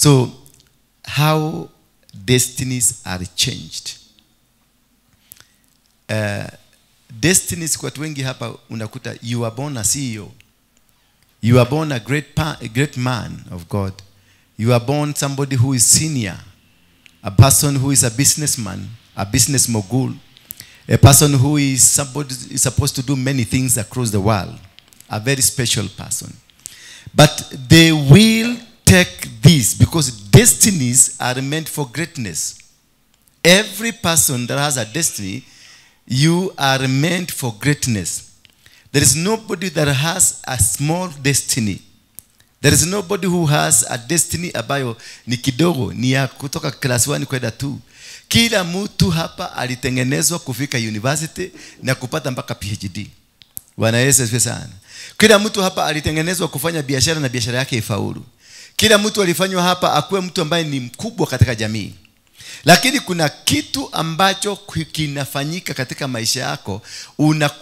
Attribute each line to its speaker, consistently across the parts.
Speaker 1: So how destinies are changed. Destinies kwa watu wengi hapa unakuta you are born a CEO. You are born a great man of God. You are born somebody who is senior, a person who is a businessman, a business mogul, a person who is somebody is supposed to do many things across the world, a very special person. But they will take this because destinies are meant for greatness. Every person that has a destiny, you are meant for greatness. There is nobody that has a small destiny. There is nobody who has a destiny ambayo ni kidogo, ni ya kutoka class 1 kwenda 2. Kila mtu hapa alitengenezwa kufika university na kupata mpaka PhD. Bwana Yesu asifiwe sana. Kila mtu hapa alitengenezwa kufanya biashara na biashara yake ifaulu. Kila mtu alifanywa hapa akuwe mtu ambaye ni mkubwa katika jamii. Lakini kuna kitu ambacho kinafanyika katika maisha yako,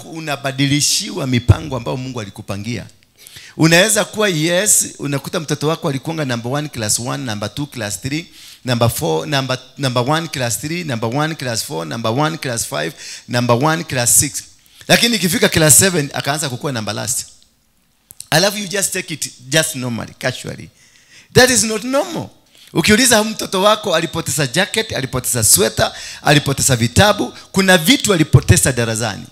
Speaker 1: unabadilishiwa mipango ambayo Mungu alikupangia. Unaweza kuwa yes, unakuta mtoto wako alikuanga number 1 class 1, number 2 class 3, number 4, number 1 class 3, number 1 class 4, number 1 class 5, number 1 class 6. Lakini ikifika class 7 akaanza kukua number last. Alafu you just take it just normally, casually. That is not normal. Ukiuliza mtoto wako alipoteza jacket, alipoteza sweater, alipoteza vitabu, kuna vitu alipoteza darasani.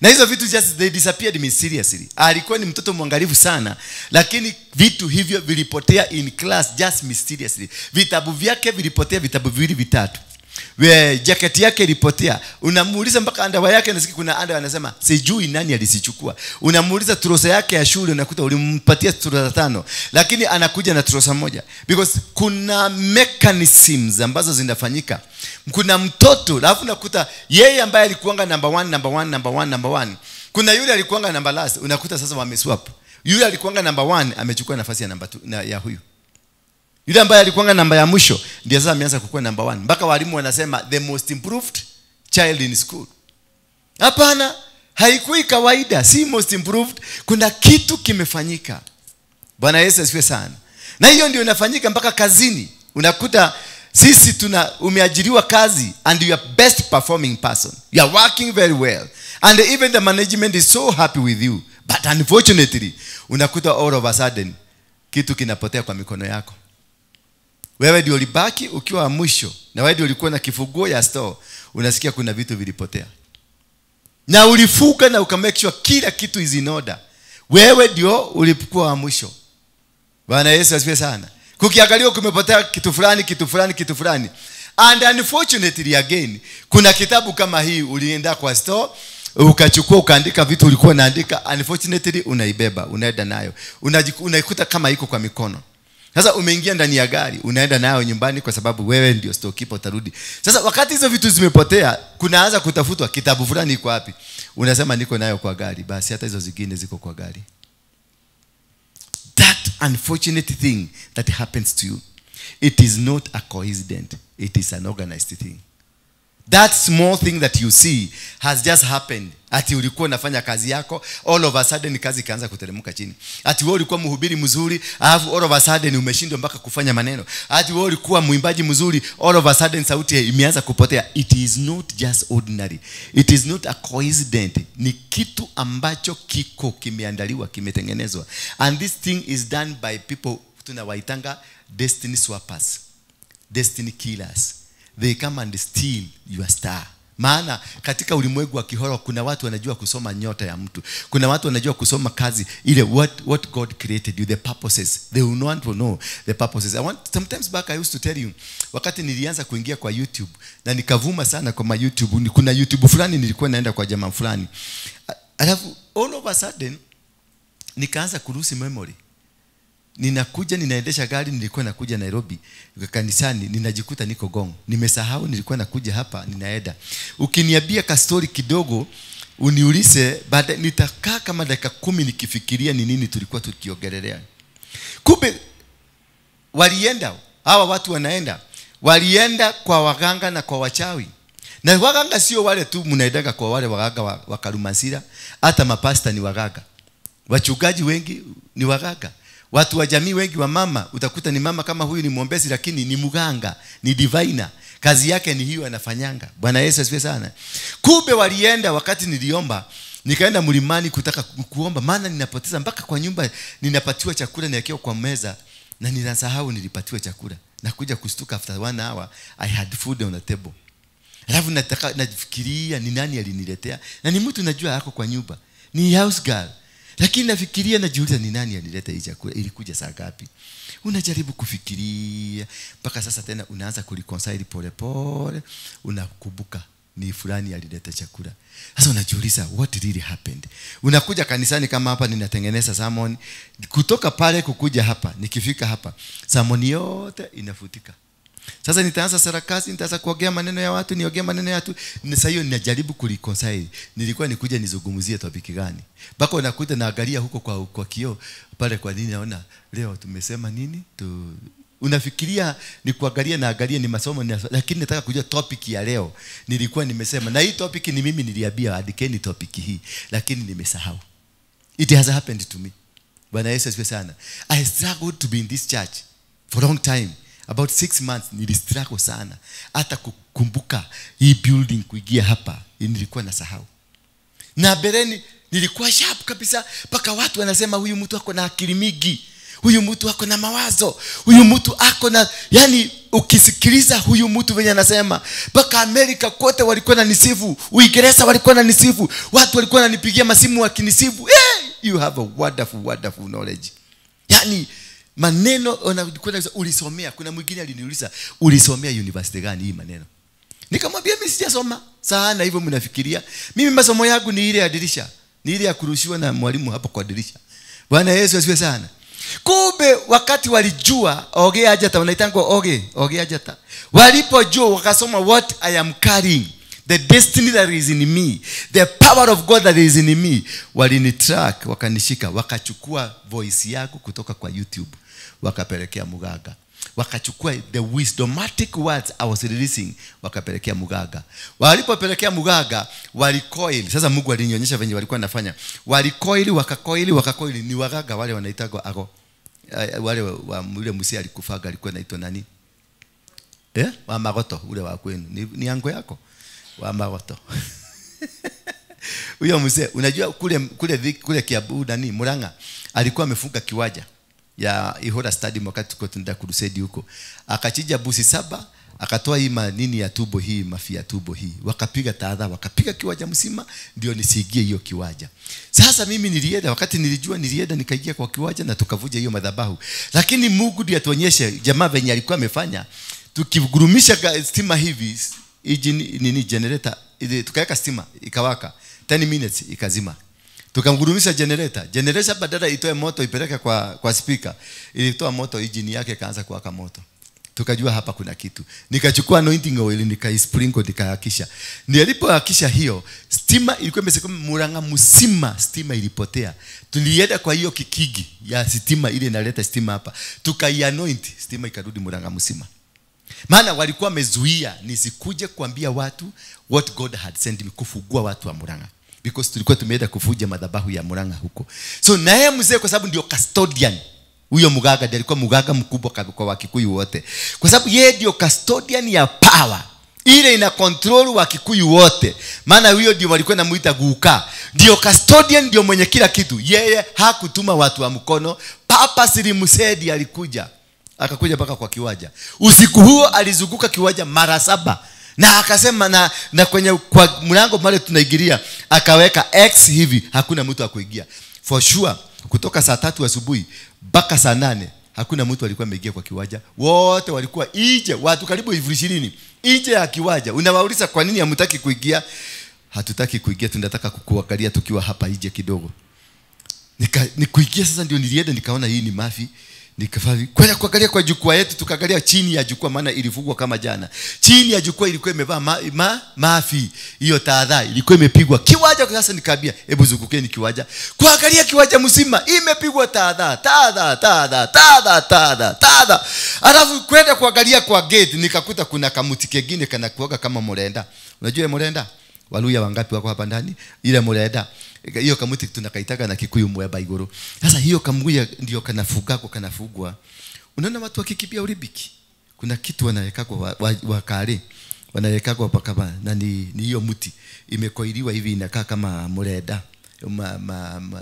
Speaker 1: Na hizo vitu just they disappeared mysteriously. Alikuwa ni mtoto mwangalifu sana, lakini vitu hivyo vilipotea in class just mysteriously. Vitabu vyake vilipotea, vitabu viwili vitatu. Jacket yake ilipotea. Unamuuliza mpaka underwear yake, unasikia kuna underwear anasema sijui nani alizichukua. Unamuuliza trosa yake ya shule, unakuta ulimpatia trosa 5, lakini anakuja na trosa moja. Because kuna mechanisms ambazo zinafanyika. Kuna mtoto alafu unakuta yeye ambaye alikuanga number 1, number 1, number 1, number 1. Kuna yule alikuanga number last, unakuta sasa wameswap. Yule alikuanga number 1 amechukua nafasi ya number 2 na ya huyu. Yule ambaye alikuanga namba ya mwisho ndiye sasa ameanza kukua number 1. Mpaka walimu wanasema the most improved child in school. Hapana, haikui kawaida, si most improved. Kuna kitu kimefanyika. Bwana Yesu asifiwe sana. Na hiyo ndio inafanyika mpaka kazini. Unakuta sisi umeajiriwa kazi and you are best performing person. You are working very well. And even the management is so happy with you. But unfortunately, unakuta all of a sudden kitu kinapotea kwa mikono yako. Wewe ndio ulibaki ukiwa mwisho, na wewe ndio ulikuwa na kifunguo ya store. Unasikia kuna vitu vilipotea. Na ulifuka na ukamake sure kila kitu is in order. Wewe ndio ulikuwa wa mwisho. Bwana Yesu asifiwe sana. Kukiangalia kumepotea kitu fulani, kitu fulani, kitu fulani. And unfortunately again, kuna kitabu kama hii ulienda kwa store, ukachukua ukaandika vitu ulikuwa unaandika, unfortunately unaibeba, unaenda nayo. Unaikuta kama iko kwa mikono. Sasa umeingia ndani ya gari, unaenda nayo nyumbani kwa sababu wewe ndio storekeeper utarudi. Sasa wakati hizo vitu zimepotea, kunaanza kutafutwa kitabu fulani iko wapi. Unasema niko nayo kwa gari, basi hata hizo zingine ziko kwa gari. That unfortunate thing that happens to you, it is not a coincidence, it is an organized thing. That small thing that you see has just happened. Ati ulikuwa unafanya kazi yako, all of a sudden kazi ikaanza kuteremka chini. Ati wewe ulikuwa mhubiri mzuri, alafu all of a sudden umeshindwa mpaka kufanya maneno. Ati wewe ulikuwa mwimbaji mzuri, all of a sudden sauti imeanza kupotea. It is not just ordinary. It is not a coincidence. Ni kitu ambacho kiko kimeandaliwa, kimetengenezwa. And this thing is done by people tunawaitanga destiny swappers, destiny killers. They come and steal your star. Maana katika ulimwengu wa kiroho kuna watu wanajua kusoma nyota ya mtu. Kuna watu wanajua kusoma kazi ile what God created you, the purposes. They will want to know the purposes. Sometimes back I used to tell you, wakati nilianza kuingia kwa YouTube na nikavuma sana kwa my YouTube, kuna YouTube fulani nilikuwa naenda kwa jamaa fulani. Alafu all of a sudden nikaanza kuruhusu memory. Ninakuja ninaendesha gari, nilikuwa nakuja Nairobi kanisani, ninajikuta niko Gong. Nimesahau nilikuwa nakuja hapa, ninaenda. Ukiniambia ka story kidogo uniulize, baada nitakaa kama dakika 10 nikifikiria ni nini tulikuwa tukiongelelea. Kumbe walienda, hawa watu wanaenda, walienda kwa waganga na kwa wachawi. Na waganga sio wale tu mnaendaga kwa wale waganga wa Karumansira, hata mapasta ni waganga. Wachungaji wengi ni waganga. Watu wa jamii wengi wa mama, utakuta ni mama kama huyu ni mwombezi lakini ni muganga, ni diviner. Kazi yake ni hiyo anafanyanga. Bwana Yesu asifiwe sana. Kumbe walienda wakati niliomba, nikaenda mlimani kutaka kuomba, maana ninapoteza mpaka kwa nyumba ninapatiwa chakula niwekewa kwa meza na ninasahau nilipatiwa chakula. Nakuja kustuka after 1 hour I had food on the table. Alafu nataka nafikiria ni nani aliniletea, na ni mtu najua yako kwa nyumba, ni house girl. Lakini nafikiria najiuliza ni nani alileta hii chakula, ilikuja saa ngapi? Unajaribu kufikiria mpaka sasa tena unaanza kureconcile pole pole, unakumbuka ni fulani alileta chakula. Sasa unajiuliza what really happened. Unakuja kanisani kama hapa ninatengeneza sermon, kutoka pale kukuja hapa, nikifika hapa sermon yote inafutika. Sasa nitaanza sarakasi, nitaanza kuongea maneno ya watu, niongee maneno ya watu. Sasa hiyo ninajaribu kureconcile. Nilikuwa nikuja nizungumzie topic gani? Mpaka unakuta naangalia huko kwa kioo pale, kwa nini naona leo tumesema nini? Unafikiria ni kuangalia na angalia ni masomo ni, lakini nataka kujua topic ya leo. Nilikuwa nimesema na hii topic ni mimi niliambia andikeni topic hii, lakini nimesahau. It has happened to me. Bwana Yesu asifiwe sana. I struggled to be in this church for a long time. About 6 months nilistruggle sana. Hata kukumbuka hii building kuingia hapa nilikuwa nasahau. Na bereni nilikuwa sharp kabisa mpaka watu wanasema huyu mtu ako na akili mingi. Huyu mtu ako na mawazo. Huyu mtu ako na, yani ukisikiliza huyu mtu venye anasema, mpaka Amerika kote walikuwa wananisifu, Uingereza walikuwa wananisifu, watu walikuwa wananipigia masimu wakinisifu. Hey, you have a wonderful wonderful knowledge. Yani maneno unakuwa ulisomea. Kuna mwingine aliniuliza ulisomea university gani hii maneno? Nikamwambia mimi sijasoma sana hivyo mnafikiria. Mimi masomo yangu ni ile ya dirisha, ni ile ya kurushiwa na mwalimu hapo kwa dirisha. Bwana Yesu asifiwe sana. Kumbe wakati walijua Oge Ajata, wanaitangwa Oge Ajata. Walipojua wakasoma what I am carrying, the destiny that is in me, the power of God that is in me, walinitrack, wakanishika, wakachukua voice yangu kutoka kwa YouTube, wakapelekea muganga. Wakachukua the wisdomatic words I was releasing, wakapelekea muganga. Walipopelekea muganga, walikoil. Sasa Mungu alinionyesha venye walikuwa wanafanya. Walikoil, wakakoil, wakakoil. Ni waganga wale wanaitagwa ago. Wale wa ule mzee alikufaga alikuwa anaitwa nani? Wa Magoto ule wa kwenu. Ni ango yako. Wa Magoto. Huyo mzee, unajua kule Kiambu nani Murang'a alikuwa amefunga kiwanja ya Ihora Stadium wakati tuko tunaenda crusade huko. Akachija busi 7, akatoa hii nini ya tubo hii, mafia tubo hii. Wakapiga taadha, wakapiga kiwanja mzima ndio nisiingie hiyo kiwanja. Sasa mimi nilienda, wakati nilijua nilienda nikaingia kwa kiwanja na tukavuja hiyo madhabahu. Lakini Mungu ndiye atuonyeshe jamaa venye alikuwa amefanya. Tukigurumisha stima hivi, nini generator, tukaweka stima ikawaka 10 minutes ikazima. Tukamgurumisha generator badala itoe moto ipeleke kwa speaker, ilitoa moto, engine yake ikaanza kuwaka moto. Tukajua hapa kuna kitu. Nikachukua anointing oil nikaisprinkle nikahakisha. Nilipohakisha hiyo stima ilikuwa imesema Murang'a mzima stima ilipotea. Tulienda kwa hiyo kikigi ya stima ile inaleta stima hapa, tukaianoint stima ikarudi Murang'a mzima. Maana walikuwa wamezuia nisikuje kuambia watu what God had sent me, kufungua watu wa Murang'a. Because tulikuwa tumeenda kufuja madhabahu ya Murang'a huko. So naye mzee kwa sababu ndio custodian. Huyo muganga ndiye alikuwa muganga mkubwa kwa Wakikuyu wote. Kwa sababu yeye ndio custodian ya power. Ile ina control Wakikuyu wote. Maana huyo ndio walikuwa wanamuita guka. Ndio custodian, ndio mwenye kila kitu. Yeye hakutuma watu wa mkono. Papa Sirimusedi alikuja. Akakuja mpaka kwa kiwanja. Usiku huo alizunguka kiwanja mara 7. Na akasema na kwenye kwa mlango pale tunaingilia akaweka X hivi, hakuna mtu akuingia. For sure kutoka saa 3 asubuhi mpaka saa 8 hakuna mtu alikuwa ameingia kwa kiwanja. Wote walikuwa nje, watu karibu 20,000 nje ya kiwanja. Unawauliza kwa nini hamtaki kuingia? Hatutaki kuingia, tunataka kukuangalia tukiwa hapa nje kidogo. Nikuingia sasa ndio nilienda nikaona hii ni mafi. Nikafavi kwenda kuangalia kwa jukwaa yetu, tukaangalia chini ya jukwaa, maana ilifungwa kama jana. Chini ya jukwaa ilikuwa imevaa mafi, hiyo tahadhari ilikuwa imepigwa kiwanja. Sasa nikaambia hebu zungukeni kiwanja, kuangalia kiwanja mzima imepigwa tahadhari, tahadhari, tahadhari, tahadhari, tahadhari, tahadhari. Alafu kwenda kuangalia kwa gate nikakuta kuna kamuti kengine kana kuoga kama murenda. Unajua murenda? Waluya wangapi wako hapa ndani? Ile murenda. Hiyo kamuti tunakaitaga na Kikuyu mweba iguru. Sasa hiyo kamuya ndio kanafugako kanafugwa. Unaona watu wakikimbia Olympic, kuna kitu wanaweka kwa wakale, wanaweka kwa pakaba, na ni hiyo mti imekoiliwa hivi inakaa kama mureda.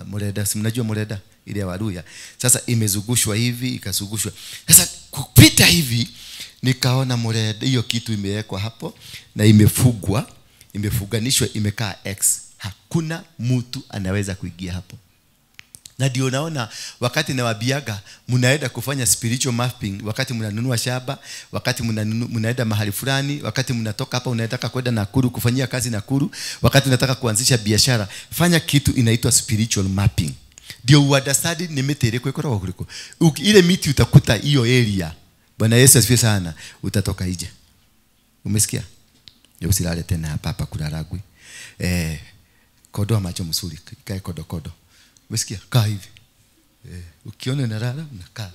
Speaker 1: Mureda, si mnajua mureda ile ya Waluya. Sasa imezungushwa hivi, ikazungushwa. Sasa kupita hivi nikaona mureda, hiyo kitu imewekwa hapo na imefugwa, imefuganishwa, imekaa X. Hakuna mtu anaweza kuingia hapo. Na ndio naona wakati nawaambiaga mnaenda kufanya spiritual mapping, wakati mnanunua shamba, wakati mnaenda mahali fulani, wakati mnatoka hapa unataka kwenda Nakuru kufanyia kazi Nakuru, wakati unataka kuanzisha biashara, fanya kitu inaitwa spiritual mapping. Ndio uunderstand ni miti ile kwa kuliko. Ile miti utakuta hiyo area. Bwana Yesu asifiwe sana, utatoka nje. Umesikia? Usilale tena hapa hapa kularagwi. Kodoa macho msuri, kae kodo kodo. Umesikia? Kaa hivi. Ukiona unalala unakaa.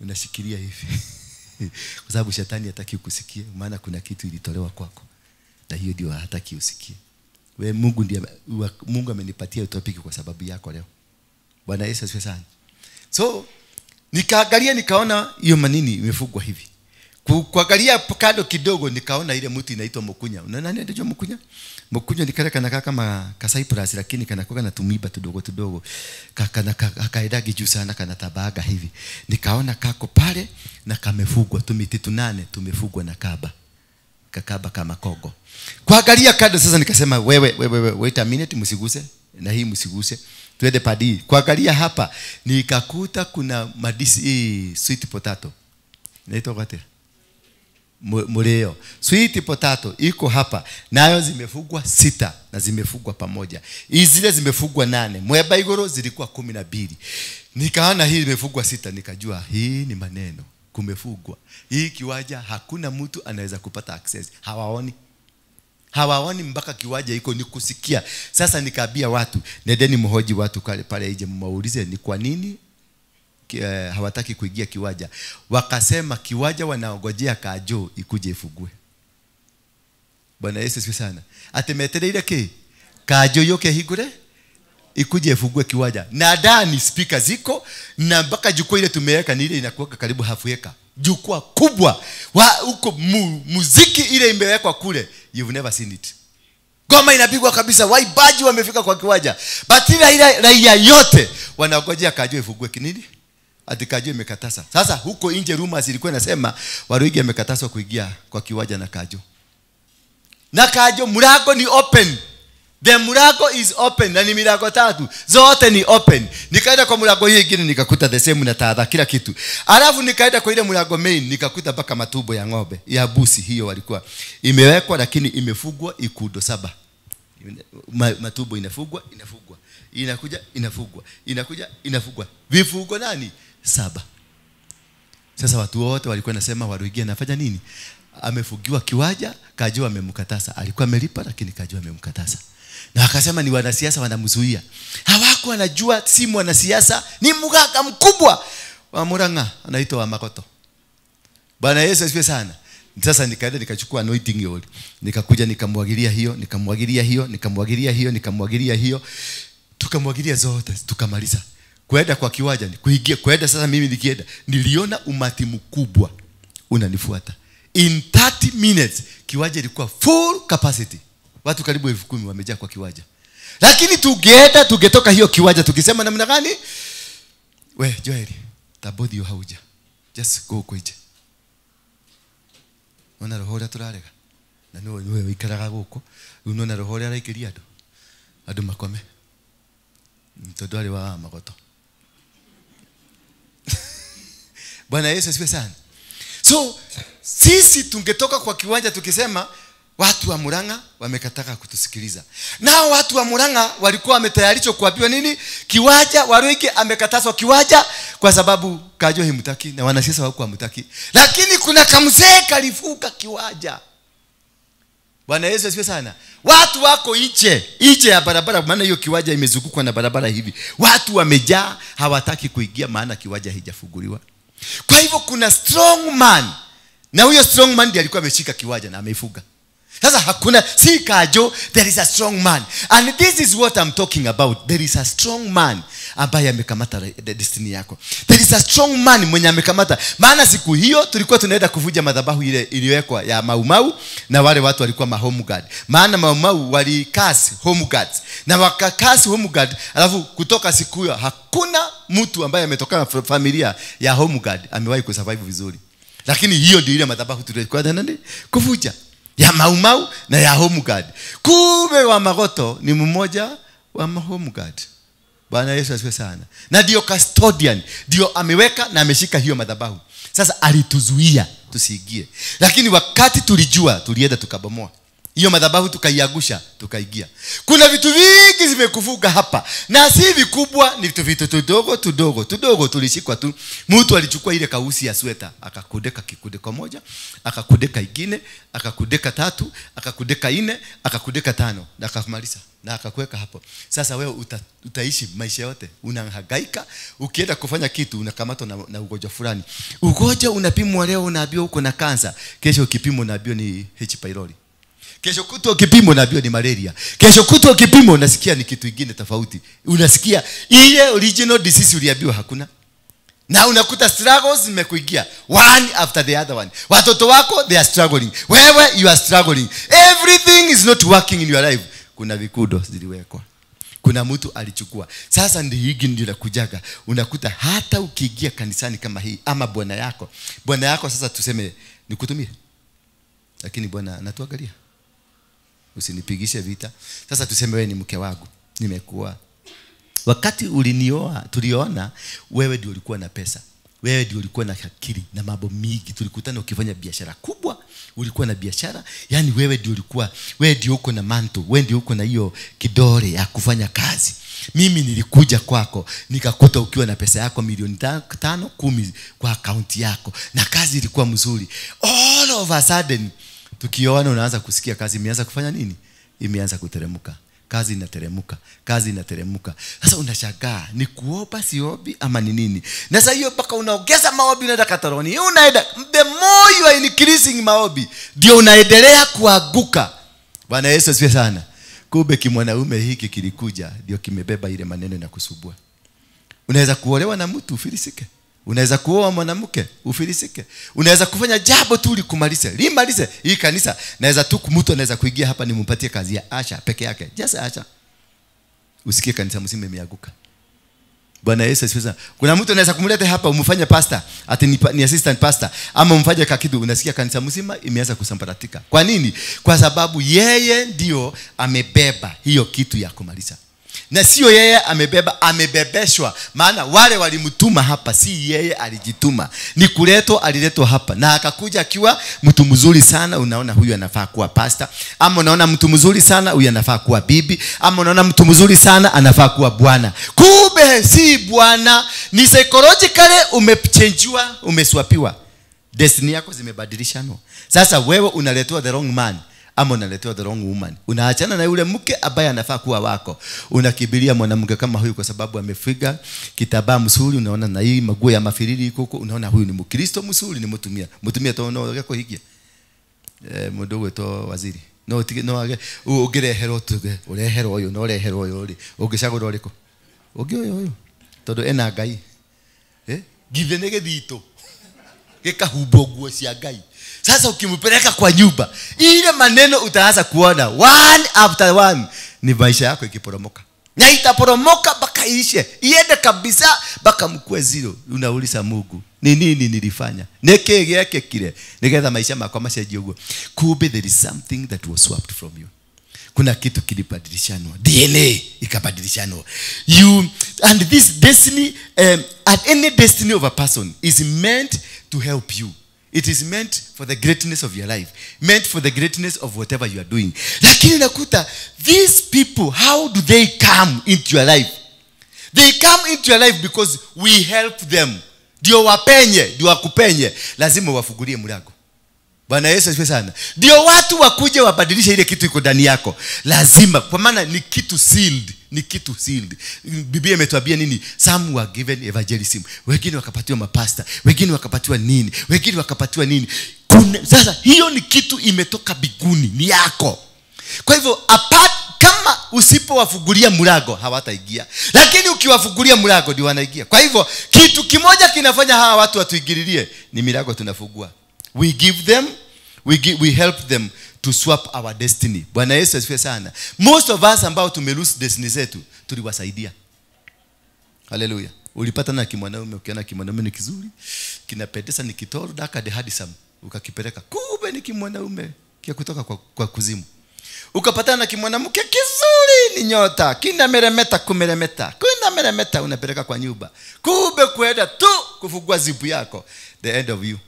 Speaker 1: Unashikilia hivi. Kwa sababu shetani hataki ukusikie, maana kuna kitu ilitolewa kwako. Na hiyo ndio hataki usikie. Wewe Mungu ndiye, Mungu amenipatia topic kwa sababu yako leo. Bwana Yesu asifiwe sana. So nikaangalia nikaona hiyo manini imefugwa hivi. Kuangalia kando kidogo nikaona ile mti inaitwa mukunya. Unaona nani anajua mukunya? Mukunya ni kale kanakaa kama ka cypress lakini kanakuwa na tumiba tudogo tudogo. Kakaendagi juu sana, kanatabaga hivi. Nikaona kako pale na kamefugwa tumiti tunane tumefugwa na kaba. Kakaba kama kogo. Kuangalia kando sasa nikasema wewe wait a minute, msiguse na hii msiguse. Tuende padi. Kuangalia hapa nikakuta kuna madisi hii sweet potato. Inaitwa gati? Mureo. Sweet potato iko hapa. Nayo zimefugwa 6 na zimefugwa pamoja. Hizi zile zimefugwa 8. Mweba igoro zilikuwa 12. Nikaona hii imefugwa 6 nikajua hii ni maneno. Kumefugwa. Hii kiwanja hakuna mtu anaweza kupata access. Hawaoni. Hawaoni mpaka kiwanja iko ni kusikia. Sasa nikaambia watu, nendeni mhoji watu pale nje mwaulize ni kwa nini hawataki kuingia kiwanja. Wakasema kiwanja wanaongojea Kajo ikuje ifugue. Bwana Yesu asifiwe sana. Atemetere ile ke Kajo yoke higure ikuje ifugue kiwanja. Na ndani speaker ziko na mpaka jukwaa ile tumeweka ni ile inakuwa karibu half acre. Jukwaa kubwa wa huko muziki ile imewekwa kule, you've never seen it. Goma inapigwa kabisa, waibaji wamefika kwa kiwanja. But ile raia yote wanaongojea Kajo ifugue kinini? Ati Kajo imekatasa. Sasa huko nje rumors ilikuwa inasema Waruigi amekataswa kuingia kwa kiwanja na Kajo. Na Kajo mlango ni open. The mlango is open na ni milango 3. Zote ni open. Nikaenda kwa mlango hii nyingine nikakuta the same na tadha kila kitu. Alafu nikaenda kwa ile mlango main nikakuta mpaka matumbo ya ng'ombe, ya busi hiyo walikuwa imewekwa lakini imefugwa ikudo 7. Matumbo inafugwa, inafugwa. Inakuja, inafugwa. Inakuja, inafugwa. Vifugo nani? 7. Sasa watu wote walikuwa nasema Waruigi anafanya nini? Amefugiwa kiwanja, Kajo amemkatasa. Alikuwa amelipa lakini Kajo amemkatasa. Na akasema ni wanasiasa wanamzuia. Hawako wanajua si mwanasiasa, ni mganga mkubwa wa Murang'a anaitwa wa Makoto. Bwana Yesu asifiwe sana. Sasa nikaenda nikachukua anointing oil. Nikakuja nikamwagilia hiyo, nikamwagilia hiyo, nikamwagilia hiyo, nikamwagilia hiyo. Tukamwagilia zote, tukamaliza. Kwenda kwa kiwanja, kuingia, kwenda sasa mimi nikienda, niliona umati mkubwa unanifuata. In 30 minutes kiwanja ilikuwa full capacity. Watu karibu 10,000 wamejaa kwa kiwanja. Lakini tugeenda tugetoka hiyo kiwanja tukisema namna gani? We Joel, tabodi yo hauja. Just go kwije. Ona roho ria turarega. Na niwe niwe wikaraga guku. Unaona roho ria araikiria andu. Andu makome. Tondu ari wa magoto. Bwana Yesu asifiwe sana. So sisi tungetoka kwa kiwanja tukisema watu wa Murang'a wamekataka kutusikiliza. Nao watu wa Murang'a walikuwa wametayarishwa kuambiwa nini? Kiwanja Waruigi amekatazwa kiwanja kwa sababu Kajo himtaki na wanasiasa wako hamtaki. Lakini kuna kamzee kalifuka kiwanja. Bwana Yesu asifiwe sana. Watu wako nje, nje ya barabara, maana hiyo kiwanja imezungukwa na barabara hivi. Watu wamejaa, hawataki kuingia maana kiwanja haijafunguliwa. Kwa hivyo kuna strong man. Na huyo strong man ndiye alikuwa ameshika kiwanja na ameifuga. Sasa hakuna, si kajo, there is a strong man. And this is what I'm talking about. There is a strong man ambaye amekamata destiny yako. There is a strong man mwenye amekamata. Maana siku hiyo tulikuwa tunaenda kuvuja madhabahu ile iliyowekwa ya Maumau, na wale watu walikuwa ma home guard. Maana Maumau walikasi home guards. Na wakakasi home guard, alafu kutoka siku hiyo hakuna mtu ambaye ametokana na familia ya home guard amewahi kusurvive vizuri. Lakini hiyo ndio ile madhabahu tulikuwa tunaenda kuvuja, ya Maumau na ya home guard. Kumbe wa Magoto ni mmoja wa home guard. Bwana Yesu asifiwe sana. Na ndio custodian, ndio ameweka na ameshika hiyo madhabahu. Sasa alituzuia tusiingie. Lakini wakati tulijua, tulienda tukabomoa hiyo madhabahu, tukaiagusha, tukaingia. Kuna vitu vingi zimekufuga hapa. Na si vikubwa, ni vitu tudogo tudogo tudogo tulishikwa tu. Mtu alichukua ile kausi ya sweta, akakudeka kikudeko moja, akakudeka ingine, akakudeka tatu, akakudeka nne, akakudeka tano, na akamaliza na akakuweka hapo. Sasa wewe utaishi maisha yote unahangaika. Ukienda kufanya kitu unakamatwa na ugonjwa fulani. Ugonjwa unapimwa leo unaambiwa uko na kansa, kesho ukipimwa unaambiwa ni H pylori. Kesho kutwa ukipimwa unaambiwa ni malaria. Kesho kutwa ukipimwa unasikia ni kitu kingine tofauti. Unasikia ile original disease uliambiwa hakuna. Na unakuta struggles zimekuingia one after the other one. Watoto wako they are struggling. Wewe you are struggling. Everything is not working in your life. Kuna vikudo ziliwekwa. Kuna mtu alichukua. Sasa ndio hiki ndio nakujaga. Unakuta hata ukiingia kanisani kama hii ama bwana yako. Bwana yako sasa tuseme nikutumie. Lakini bwana anatuangalia. Usinipigishe vita. Sasa tuseme wewe ni mke wangu. Nimekuwa. Wakati ulinioa, tuliona wewe ndio ulikuwa na pesa. Wewe ndio ulikuwa na akili na mambo mingi. Tulikutana ukifanya biashara kubwa, ulikuwa na biashara. Yaani wewe ndio ulikuwa, wewe ndio uko na manto, wewe ndio uko na hiyo kidole ya kufanya kazi. Mimi nilikuja kwako nikakuta ukiwa na pesa yako milioni 5, 10 kwa akaunti yako, na kazi ilikuwa mzuri. All of a sudden tukioana unaanza kusikia kazi imeanza kufanya nini? Imeanza kuteremka. Kazi inateremka, kazi inateremka. Sasa unashangaa, ni kuomba siombi ama ni nini? Na sasa hiyo mpaka unaongeza maombi, unaenda kataroni. Unaenda, the more you are increasing maombi, ndio unaendelea kuanguka. Bwana Yesu asifiwe sana. Kumbe kimwanaume hiki kilikuja ndio kimebeba ile maneno na kusubua. Unaweza kuolewa na mtu ufilisike. Unaweza kuoa mwanamke ufilisike. Unaweza kufanya jambo tu likumalize. Limalize hii kanisa. Naweza tu mtu anaweza kuingia hapa nimpatie kazi ya Asha peke yake. Just Asha. Usikie kanisa mzima imeanguka. Bwana Yesu asifiwe sana. Kuna mtu anaweza kumleta hapa umfanye pastor, ati ni assistant pastor ama umfanye kakidu, unasikia kanisa mzima imeanza kusambaratika. Kwa nini? Kwa sababu yeye ndio amebeba hiyo kitu ya kumaliza. Na sio yeye amebeba, amebebeshwa. Maana wale walimtuma hapa, si yeye alijituma. Ni kuletwa, aliletwa hapa. Na akakuja akiwa mtu mzuri sana, unaona huyu anafaa kuwa pastor. Ama unaona mtu mzuri sana, huyu anafaa kuwa bibi. Ama unaona mtu mzuri sana, anafaa kuwa bwana. Kumbe si bwana, ni psychologically umechangewa, umeswapiwa. Destiny yako zimebadilishana. Sasa wewe unaletwa the wrong man. Ama unaletewa the wrong woman. Unaachana na yule mke ambaye anafaa kuwa wako. Unakibiria mwanamke kama huyu kwa sababu amefiga kitambaa mzuri, unaona na hii maguo ya mafiriri iko huko, unaona huyu ni Mkristo mzuri, ni mtumia. Mtumia to no yako hikia. Mundu gwetwo waziri. No no age ungireherwo tuge, ureherwo uyu no ureherwo uyu ri. Ungicagura uriku? Ungi uyu uyu. Tondu ena Ngai. Githe ni githito. Gikahumbwo nguo cia Ngai. Sasa ukimpeleka kwa nyumba, ile maneno utaanza kuona one after one, ni maisha yako ikiporomoka. Na itaporomoka mpaka iishe, iende kabisa mpaka mkue zero. Unauliza Mungu, ni nini nilifanya? Niki gĩake kile nigetha maisha makwa macenjie ũguo. Kumbe there is something that was swapped from you. Kuna kitu kilibadilishanwa, DNA ikabadilishanwa. You and this destiny, at any destiny of a person is meant to help you. It is meant for the greatness of your life, meant for the greatness of whatever you are doing. Lakini nakuta these people, how do they come into your life? They come into your life because we help them. Ndio wapenye, ndio wakupenye. Lazima wafungulie mlango. Bwana Yesu asifiwe sana. Ndio watu wakuje wabadilishe ile kitu iko ndani yako. Lazima, kwa maana ni kitu sealed, ni kitu sealed. Biblia imetuambia nini? Some were given evangelism. Wengine wakapatiwa mapasta, wengine wakapatiwa nini? Wengine wakapatiwa nini? Sasa hiyo ni kitu imetoka biguni, ni yako. Kwa hivyo apart, kama usipowafungulia mlango hawataingia. Lakini ukiwafungulia mlango ndio wanaingia. Kwa hivyo kitu kimoja kinafanya hawa watu watuingililie ni milango tunafungua. We give them, we help them to swap our destiny. Bwana Yesu asifiwe sana. Most of us ambao tumelose destiny zetu tuliwasaidia. Haleluya. Ulipata na kimwanaume, ukiona kimwanaume ni kizuri, kinapendeza, ni kitoro, daka de handsome, ukakipeleka. Kumbe ni kimwanaume kia kutoka kwa kuzimu. Ukapatana na kimwanamke kizuri, ni nyota, kinameremeta kumeremeta, kinameremeta, unapeleka kwa nyumba. Kumbe kuenda tu kufungua zipu yako, the end of you.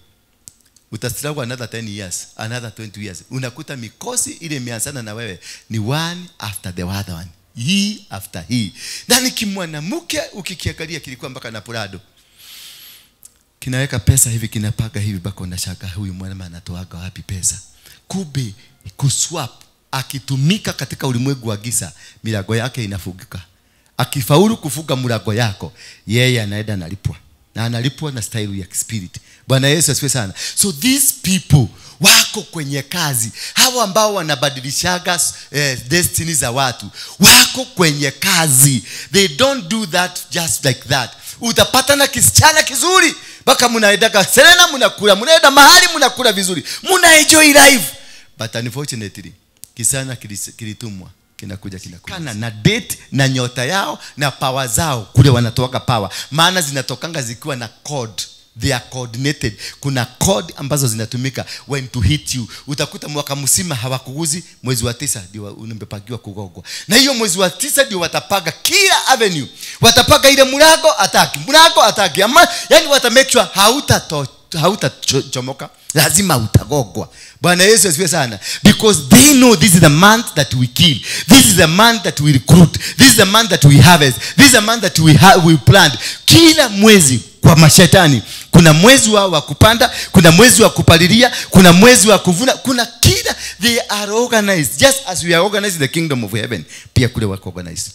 Speaker 1: Utastruggle another 10 years, another 20 years. Unakuta mikosi ile imeanzana na wewe ni one after the other one. Hii after hii. Na ni kimwanamke ukikiangalia kilikuwa mpaka na Prado. Kinaweka pesa hivi, kinapaka hivi, bako unashaka huyu mwanamke anatoaga wapi pesa? Kumbe kuswap akitumika katika ulimwengu wa giza, milango yake inafungika. Akifaulu kufunga mlango yako, yeye anaenda analipwa. Na analipwa na style ya spirit. Bwana Yesu asifiwe sana. So these people wako kwenye kazi. Hawa ambao wanabadilishaga destiny za watu wako kwenye kazi. They don't do that just like that. Utapata na kisichana kizuri, mpaka mnaenda Serena, mnakula, mnaenda mahali mnakula vizuri, mna enjoy life. But unfortunately kisana kilitumwa kinakuja kinakuja na date na nyota yao na power zao. Kule wanatoka power, maana zinatokanga zikiwa na code. They are coordinated. Kuna code ambazo zinatumika when to hit you. Utakuta mwaka mzima hawakuguzi, mwezi wa 9 ndio unapepagiwa kugogwa. Na hiyo mwezi wa 9 ndio watapaga kila avenue. Watapaga ile mlango ataki, mlango ataki. Ama yani wata make sure hautachomoka. Lazima utagogwa. Bwana Yesu asifiwe sana. Because they know this is the month that we kill. This is the month that we recruit. This is the month that we harvest. This is the month that we plant. Kila mwezi kwa mashetani kuna mwezi wa kupanda, kuna mwezi wa kupalilia, kuna mwezi wa kuvuna, kuna kila. They are organized just as we are organized in the kingdom of heaven. Pia kule wako organized.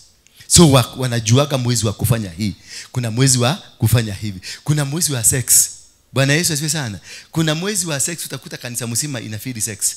Speaker 1: So wanajuaga mwezi wa kufanya hii. Kuna mwezi wa kufanya hivi. Kuna mwezi wa sex. Bwana Yesu asifiwe sana. Kuna mwezi wa sex, utakuta kanisa mzima inafeed sex.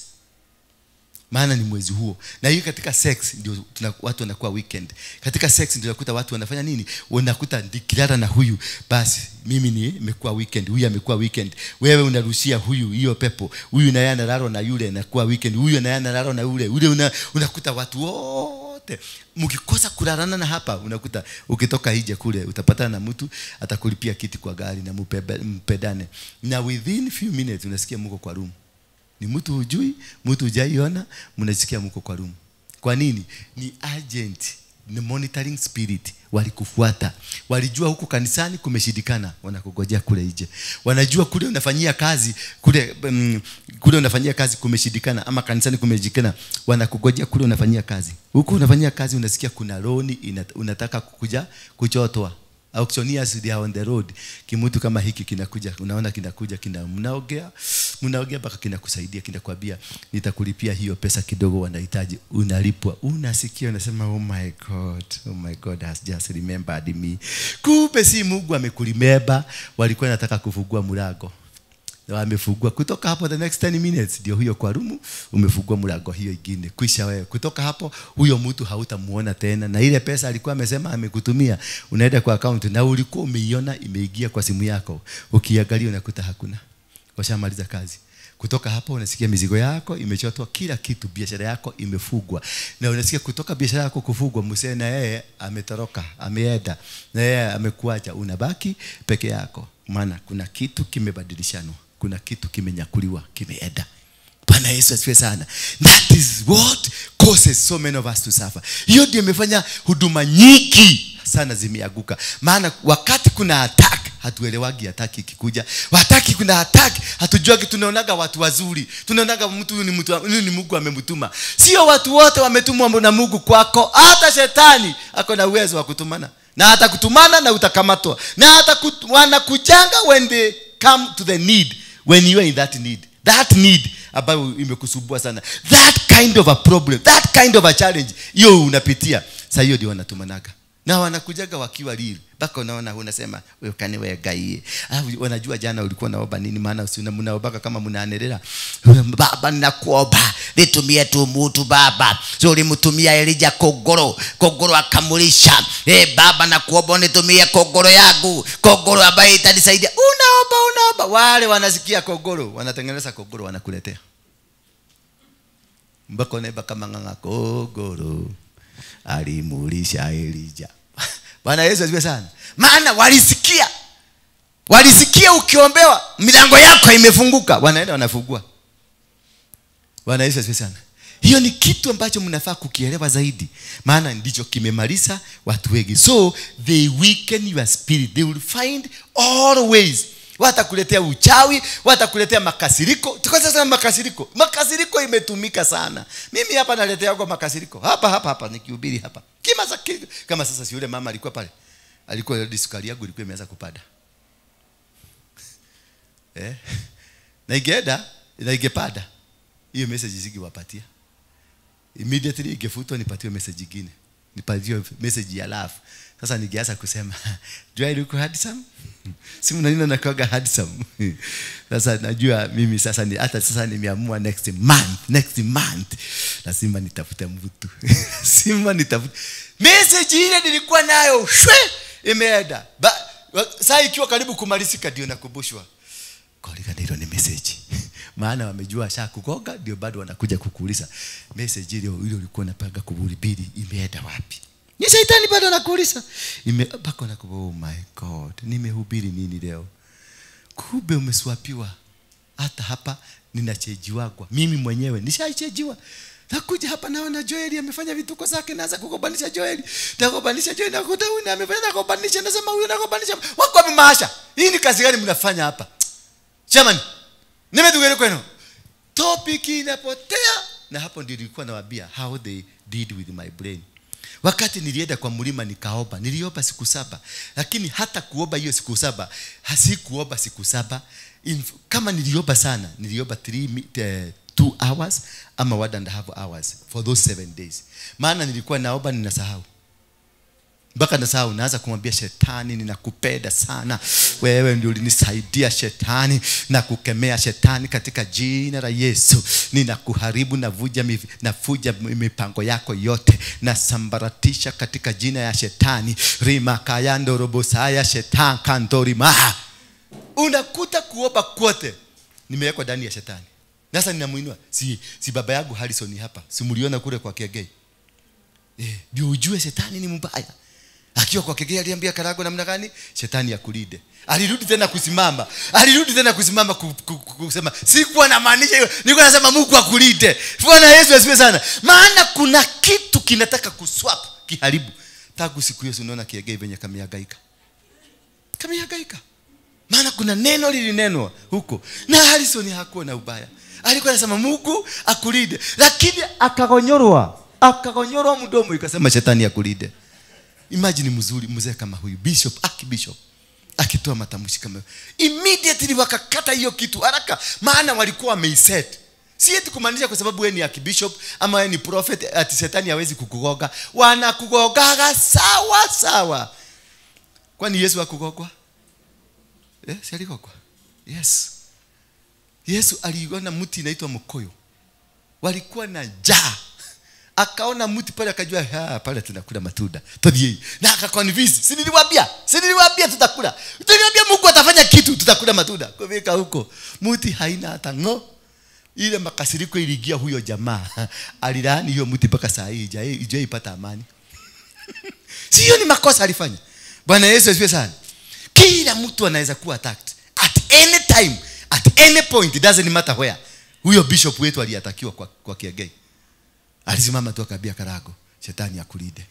Speaker 1: Maana ni mwezi huo. Na hiyo katika sex ndio watu wanakuwa weekend. Katika sex ndio unakuta watu wanafanya nini? Unakuta nikilala na huyu, basi mimi nimekuwa weekend, huyu amekuwa weekend. Wewe unarushia huyu hiyo pepo. Huyu naye analala na yule anakuwa weekend. Huyu naye analala na yule. Yule unakuta watu wote. Mkikosa kulalana na hapa, unakuta ukitoka nje kule utapatana na mtu atakulipia kiti kwa gari na mpedane. Na within few minutes unasikia mko kwa room. Ni mtu hujui, mtu hujaiona, mnasikia mko kwa room. Kwa nini? Ni agent, ni monitoring spirit walikufuata. Walijua huku kanisani kumeshindikana, wanakugojea kule nje. Wanajua kule unafanyia kazi, kule unafanyia kazi kumeshindikana, ama kanisani kumeshindikana, wanakugojea kule unafanyia kazi. Huku unafanyia kazi unasikia kuna loan unataka kukuja kuchotwa. Auctioneers they are on the road. Kimutu kama hiki kinakuja, unaona kinakuja, mnaogea mpaka kinakusaidia, kinakwambia nitakulipia hiyo pesa kidogo wanahitaji, unalipwa. Unasikia unasema oh my God, oh my God has just remembered me. Kumbe si Mungu amekurimember, walikuwa wanataka kufungua mlango. Wamefungua. Kutoka hapo the next 10 minutes ndio huyo kwa rumu umefungua mlango hiyo ingine. Kwisha wewe. Kutoka hapo huyo mtu hautamuona tena, na ile pesa alikuwa amesema amekutumia unaenda kwa account na ulikuwa umeiona imeingia kwa simu yako. Ukiangalia unakuta hakuna. Washamaliza kazi. Kutoka hapo unasikia mizigo yako imechotwa, kila kitu, biashara yako imefugwa. Na unasikia kutoka biashara yako kufugwa, msee na yeye ametoroka, ameenda. Na yeye amekuacha, unabaki peke yako. Maana kuna kitu kimebadilishanwa. Kuna kitu kimenyakuliwa, kimeenda. Bwana Yesu asifiwe sana. That is what causes so many of us to suffer. Hiyo ndio imefanya huduma nyingi sana zimeanguka. Maana wakati kuna attack, hatuelewagi attack ikikuja. Wakati kuna attack, hatujuagi, tunaonaga watu wazuri. Tunaonaga mtu huyu ni mtu, huyu ni Mungu amemtuma. Sio watu wote wametumwa na Mungu kwako. Hata shetani ako na uwezo wa kutumana. Na hata kutumana na utakamatwa. Na hata wanakujanga when they come to the need. When you are in that need. That need ambayo imekusumbua sana, that kind of a problem, that kind of a challenge hiyo unapitia sasa, hiyo ndio wanatumanaga. Na wanakujaga wakiwa real. Baka unaona unasema wewe kani wewe gaie. Alafu wanajua jana ulikuwa naomba nini, maana usina mnaombaka kama mnaanelea. Baba ninakuomba nitumie tu mtu baba. So ulimtumia Elijah kogoro, kogoro akamulisha. Baba nakuomba nitumie kogoro yangu, kogoro ambaye itanisaidia. Unaomba unaomba, wale wanasikia kogoro, wanatengeneza kogoro wanakuletea. Mbako neba kama nganga kogoro alimulisha Elijah. Bwana Yesu asifiwe sana. Maana walisikia. Walisikia ukiombewa, milango yako imefunguka, wanaenda wanafungua. Bwana Yesu asifiwe sana. Hiyo ni kitu ambacho mnafaa kukielewa zaidi, maana ndicho kimemaliza watu wengi. So they weaken your spirit. They will find all ways. Watakuletea uchawi, watakuletea makasiriko. Tuko sasa makasiriko. Makasiriko imetumika sana. Mimi hapa naletea kwa makasiriko. Hapa hapa hapa nikihubiri hapa. Kama sasa si yule mama alikuwa pale. Alikuwa sukari yangu ilikuwa imeanza kupanda. Na ingeenda, na ingepanda. Hiyo message singewapatia. Immediately ingefutwa nipatiwe message nyingine. Nipatiwe message ya love. Sasa ningeanza kusema, do I look handsome? Si mnaona nakuaga handsome. Sasa najua mimi sasa ni hata sasa nimeamua next month lazima nitafute mtu. Lazima nitafute. Message ile nilikuwa nayo shwe imeenda. Sasa ikiwa karibu kumalizika ndio nakumbushwa. Kolika ndio ni message. Maana wamejua shakukoga ndio bado wanakuja kukuuliza message ile ile ulikuwa unapanga kuhubiri imeenda wapi? Ni shetani bado anakuuliza. Imebako na oh my God, nimehubiri nini leo? Kumbe umeswapiwa. Hata hapa ninachejiwagwa. Mimi mwenyewe nishachejiwa. Nakuja hapa naona Joel amefanya vituko zake, naanza kugobanisha Joel. Nagobanisha Joel, nakuta huyu amefanya, nagobanisha, nasema huyu nagobanisha. Wako wamemasha. Hii ni kazi gani mnafanya hapa? Jamani, nimetugere kwenu. Topic inapotea. Na hapo ndio nilikuwa nawaambia how they did with my brain. Wakati nilienda kwa mlima nikaomba, niliomba siku 7. Lakini hata kuomba hiyo siku 7, hasikuomba siku 7. Kama niliomba sana, niliomba 2 hours ama 1.5 hours for those 7 days. Maana nilikuwa naomba ninasahau. Mpaka nasahau, naanza kumwambia shetani ninakupenda sana. Wewe ndio ulinisaidia shetani, na kukemea shetani katika jina la Yesu. Ninakuharibu, navuja mipango yako yote, nasambaratisha katika jina ya shetani. Rima kayando robosaya shetani kantorima. Unakuta kuomba kwote nimewekwa ndani ya shetani. Sasa ninamuinua. Si baba yangu Harrison hapa. Si mliona kule kwa Kegei. Ndio ujue shetani ni mbaya. Akiwa kwa Kegei aliambia Karago namna gani? Shetani akulinde. Alirudi tena kusimama. Alirudi tena kusimama kusema sikuwa na maanisha hiyo. Nilikuwa nasema Mungu akulinde. Bwana Yesu asifiwe sana. Maana kuna kitu kinataka kuswap kiharibu. Tangu siku hiyo unaona Kegei venye kamihangaika. Kamihangaika. Maana kuna neno lilinenwa huko. Na Harrison hakuwa na ubaya. Alikuwa anasema Mungu akulinde. Lakini akagonyorwa. Akagonyorwa mdomo ikasema shetani akulinde. Imagine mzuri mzee kama huyu bishop, archbishop akitoa matamshi kama immediately wakakata hiyo kitu haraka, maana walikuwa wameiset. Si eti kumaanisha kwa sababu wewe ni archbishop ama wewe ni prophet ati shetani hawezi kukugoga. Wanakugogaga sawa sawa. Kwani Yesu hakugogwa? Si aligogwa? Yes. Yesu aliona mti inaitwa mkoyo. Walikuwa na njaa. Akaona mti pale akajua pale tunakula matunda. Todie. Na akaconvince. Si niliwaambia? Si niliwaambia tutakula. Tuliwaambia Mungu atafanya kitu tutakula matunda. Kufika huko mti haina hata ngo. Ile makasiriko iliingia huyo jamaa. Alilaani hiyo mti mpaka saa hii haijaipata amani. Sio ni makosa alifanya. Bwana Yesu asifiwe sana. Kila mtu anaweza kuwa attacked at any time, at any point, it doesn't matter where. Huyo bishop wetu aliatakiwa kwa Kegei. Alisimama tu akaambia Karago, shetani akulinde.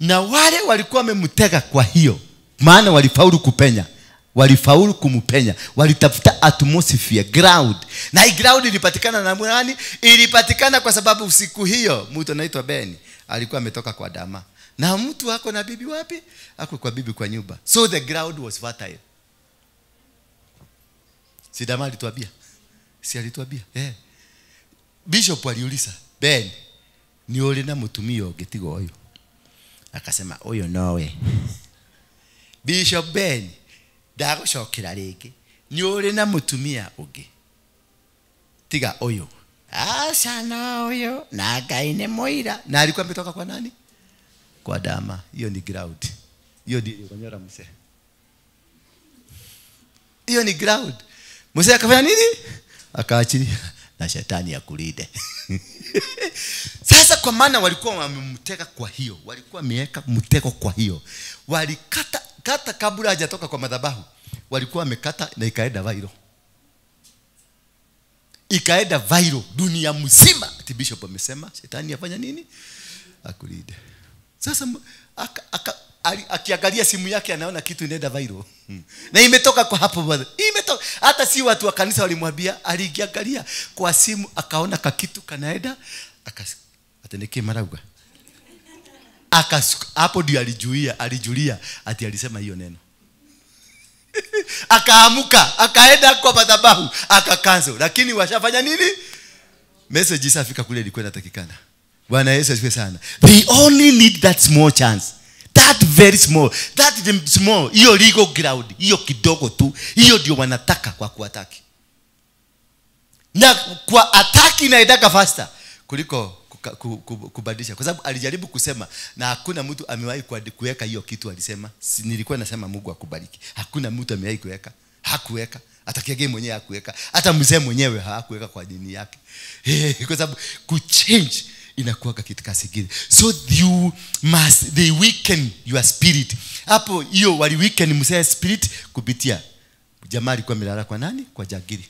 Speaker 1: Na wale walikuwa wamemtega kwa hiyo, maana walifaulu kupenya. Walifaulu kumpenya. Walitafuta atmosphere, ground. Na hii ground ilipatikana na nani? Ilipatikana kwa sababu siku hiyo mtu anaitwa Ben alikuwa ametoka kwa dama. Na mtu wako na bibi wapi? Ako kwa bibi kwa nyumba. So the ground was fertile. Si dama alituambia. Si alituambia? Bishop aliuliza, Ben, ni uli na mutumia ungi tiga uyu? Akasema uyu nowe. Bishop Ben, ndagucokera ringi, ni uli na mutumia ungi tiga uyu? Aca na uyu, na Ngai ni muira. Na alikuwa ametoka kwa nani? Kwa Dama. Hiyo ni ground. Hiyo ndio kanyora mzee. Hiyo ni ground. Mzee akafanya nini? Akaachilia na shetani akulinde. Sasa kwa maana walikuwa wamemteka kwa hiyo, walikuwa wameweka mtego kwa hiyo. Walikata kata kabla hajatoka kwa madhabahu. Walikuwa wamekata na ikaenda viral. Ikaenda viral dunia mzima. Ati bishop amesema shetani afanya nini? Akulinde. Sasa akiangalia simu yake anaona kitu inaenda viral. Na imetoka kwa hapo brother. Imetoka. Hata si watu wa kanisa walimwambia, aliangalia kwa simu akaona kakitu kanaenda, atendekie marauga. Hapo ndio alijulia ati alisema hiyo neno. Akaamuka, akaenda kwa madhabahu, akakansel. Lakini washafanya nini? Message isafika kule ilikuwa inatakikana. Bwana Yesu asifiwe sana. They only need that small chance. That very small. That small. Hiyo legal ground. Hiyo kidogo tu. Hiyo ndio wanataka kwa kuataki. Na kwa ataki inaendaka faster kuliko kubadilisha. Kwa sababu alijaribu kusema na hakuna mtu amewahi kuweka hiyo kitu alisema. Nilikuwa nasema Mungu akubariki. Hakuna mtu amewahi kuweka. Hakuweka. Hata Kiage mwenyewe hakuweka. Hata mzee mwenyewe hakuweka kwa dini yake. Kwa sababu kuchange inakuwa kitu kingine. So you must, they weaken your spirit. Hapo hiyo wali weaken mzee spirit kupitia jamaa alikuwa amelala kwa nani? Kwa jagiri.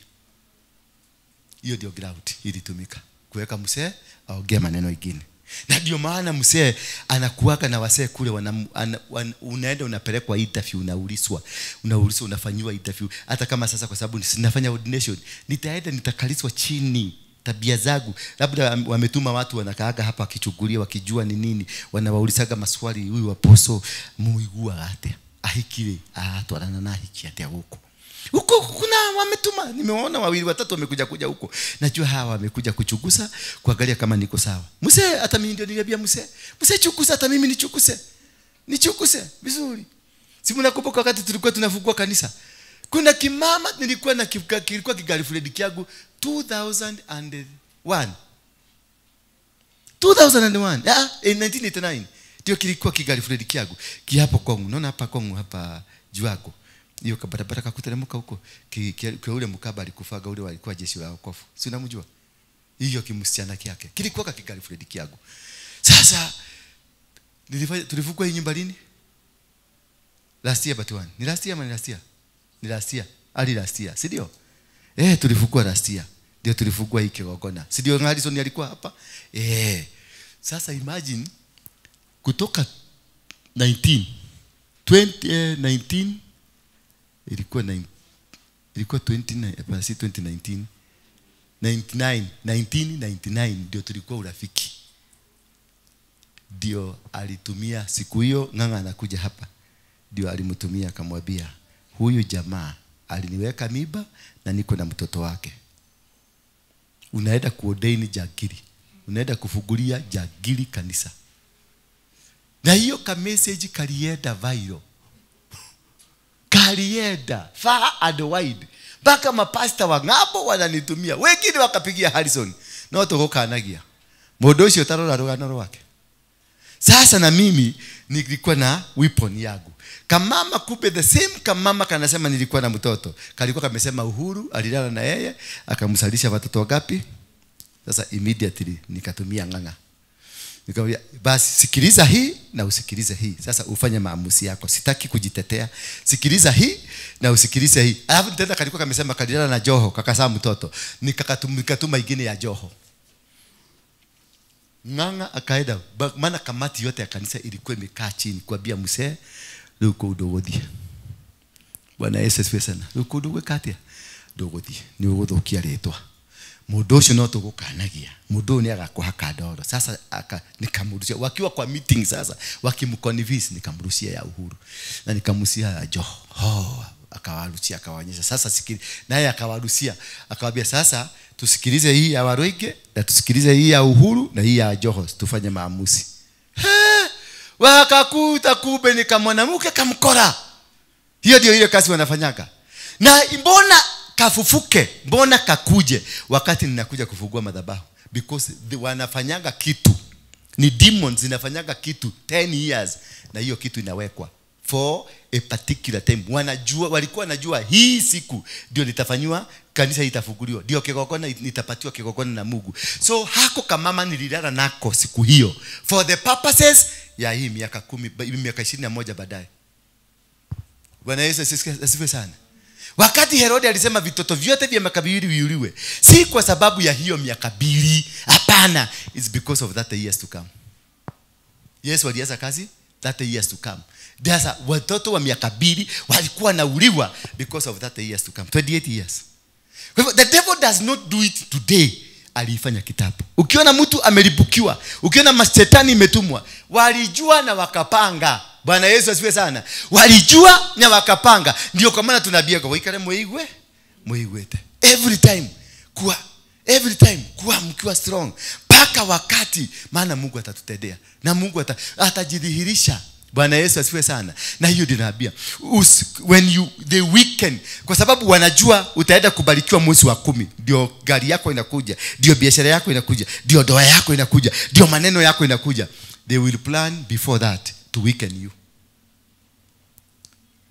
Speaker 1: Hiyo ndio ground ilitumika kuweka mzee aongee maneno mengine. Na ndio maana mzee anakuaga na wasee kule unaenda unapelekwa interview, unaulizwa, unafanywa interview. Hata kama sasa kwa sababu ninafanya ordination, nitaenda nitakaliswa chini tabia zangu. Labda wametuma watu wanakaaga hapa wakichukulia wakijua ni nini, wanawaulizaga maswali, huyu aposo muigua atia ahikire atwarana na ahiki atia huko. Huko kuna wametuma, nimeona wawili watatu wamekuja kuja huko. Najua hawa wamekuja kuchukusa kuangalia kama niko sawa. Mzee hata mimi ndio niliambia mzee. Mzee chukusa hata mimi nichukuse. Nichukuse vizuri. Si mnakumbuka wakati tulikuwa tunafungua kanisa? Kuna kimama nilikuwa na kilikuwa kigirlfriend kyangu 2001. 2001. In 1989. Ndio kilikuwa kigirlfriend kyangu. Kiapo kwangu. Unaona hapa kwangu hapa Juako. Hiyo kabarabara kakuteremka huko kwa ule mkaba alikufaga ule walikuwa jeshi la wokovu. Si unamjua? Hiyo kimsichana yake. Kilikuwa kigirlfriend kyangu. Sasa tulifungua hii nyumba lini? Last year but one. Ni last year ama ni last year? Ni last year. Ali last year, si ndio? Tulifungua last year. Ndio tulifungua hii Kigongona. Si ndio Harrison alikuwa hapa? Sasa imagine kutoka 19 ilikuwa 2019 1999 ndio tulikuwa urafiki. Ndio alitumia siku hiyo Ng'ang'a anakuja hapa. Ndio alimtumia akamwambia huyu jamaa aliniweka miba na niko na mtoto wake. Unaenda kuordain jagiri. Unaenda kufungulia jagiri kanisa. Na hiyo ka message kalienda viral. Kalienda far and wide. Mpaka mapasta wa ng'ambo wananitumia. Wengine wakapigia Harrison. No tugukanagia. Mundu ucio tarora rugano rwake. Sasa na mimi nilikuwa na weapon yangu. Kamama kumbe the same kamama kanasema nilikuwa na mtoto. Kalikuwa kamesema Uhuru alilala na yeye akamsalisha watoto wangapi? Sasa immediately nikatumia Ng'ang'a. Nikamwambia basi sikiliza hii na usikilize hii. Sasa ufanye maamuzi yako. Sitaki kujitetea. Sikiliza hii na usikilize hii. Alafu tena kalikuwa kamesema kalilala na Joho, kakasaa mtoto. Nikatuma ingine ya Joho. Ng'ang'a akaenda, maana kamati yote ya kanisa ilikuwa imekaa chini kuambia mzee ruko nduguthie. Bwana Yesu asifiwe sana. Ruko ndugwika atia? Nduguthie, ni uguthukia ritwa. Mundu ucio no tugukanagia. Mundu ni agakuhaka ndoro. Sasa nikamrushia wakiwa kwa meeting sasa wakimconvince nikamrushia ya Uhuru na nikamrushia ya Joho. Akawarushia, akawaonyesha. Sasa sikili. Naye akawarushia, akawaambia sasa tusikilize hii ya Waruinge na tusikilize hii ya Uhuru na hii ya Joho, tufanye maamuzi. Wakakuta kumbe ni kama mwanamke kamkora. Hiyo ndio ile kazi wanafanyaga. Na mbona kafufuke, mbona kakuje wakati ninakuja kufungua madhabahu? Because wanafanyaga kitu. Ni demons zinafanyaga kitu 10 years na hiyo kitu inawekwa for a particular time. Wanajua, walikuwa wanajua hii siku ndio litafanywa, kanisa itafunguliwa, ndio kigongona nitapatiwa kigongona na Mungu. So hako kamama nililala nako siku hiyo for the purposes ya hii miaka 10, miaka 21 baadaye. Bwana Yesu asifiwe sana. Wakati Herode alisema vitoto vyote vya miaka 2 viuliwe, si kwa sababu ya hiyo miaka 2, hapana, it's because of that years to come. Yesu alianza kazi that years to come. Sasa watoto wa miaka 2 walikuwa nauliwa because of that years to come. 28 years. Kwa hivyo the devil does not do it today. Alifanya kitabu. Ukiona mtu amelipukiwa, ukiona mashetani imetumwa, walijua na wakapanga. Bwana Yesu asifiwe sana. Walijua na wakapanga. Ndio kwa maana tunaambia kwa ikale muigwe, muigwete. Every time kuwa, every time kuwa mkiwa strong mpaka wakati, maana Mungu atatutendea na Mungu atajidhihirisha. Bwana Yesu asifiwe sana. Na hiyo ndio naambia. When you the weekend, kwa sababu wanajua utaenda kubarikiwa mwezi wa 10, ndio gari yako inakuja, ndio biashara yako inakuja, ndio ndoa yako inakuja, ndio maneno yako inakuja. They will plan before that to weaken you.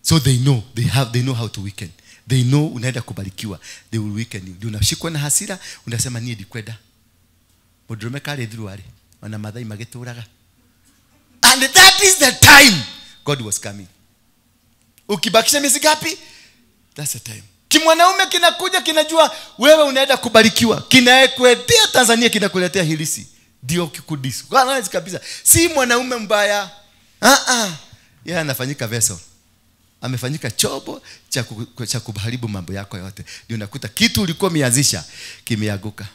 Speaker 1: So they know, they know how to weaken. They know unaenda kubarikiwa. They will weaken you. Ndio unashikwa na hasira, unasema nie ndikwenda. Mũndũrũme karĩ thuruarĩ, ona mathai magĩtũraga. And that is the time God was coming. Ukibakisha miezi ngapi? That's the time. Kimwanaume kinakuja kinajua wewe unaenda kubarikiwa. Kinakuletea Tanzania, kinakuletea hilisi. Ndio kikudisi. Kwa kabisa. Si mwanaume mbaya. Yeye anafanyika vessel. Amefanyika chobo cha kuharibu mambo yako yote. Ndio unakuta kitu ulikuwa umeanzisha kimeanguka.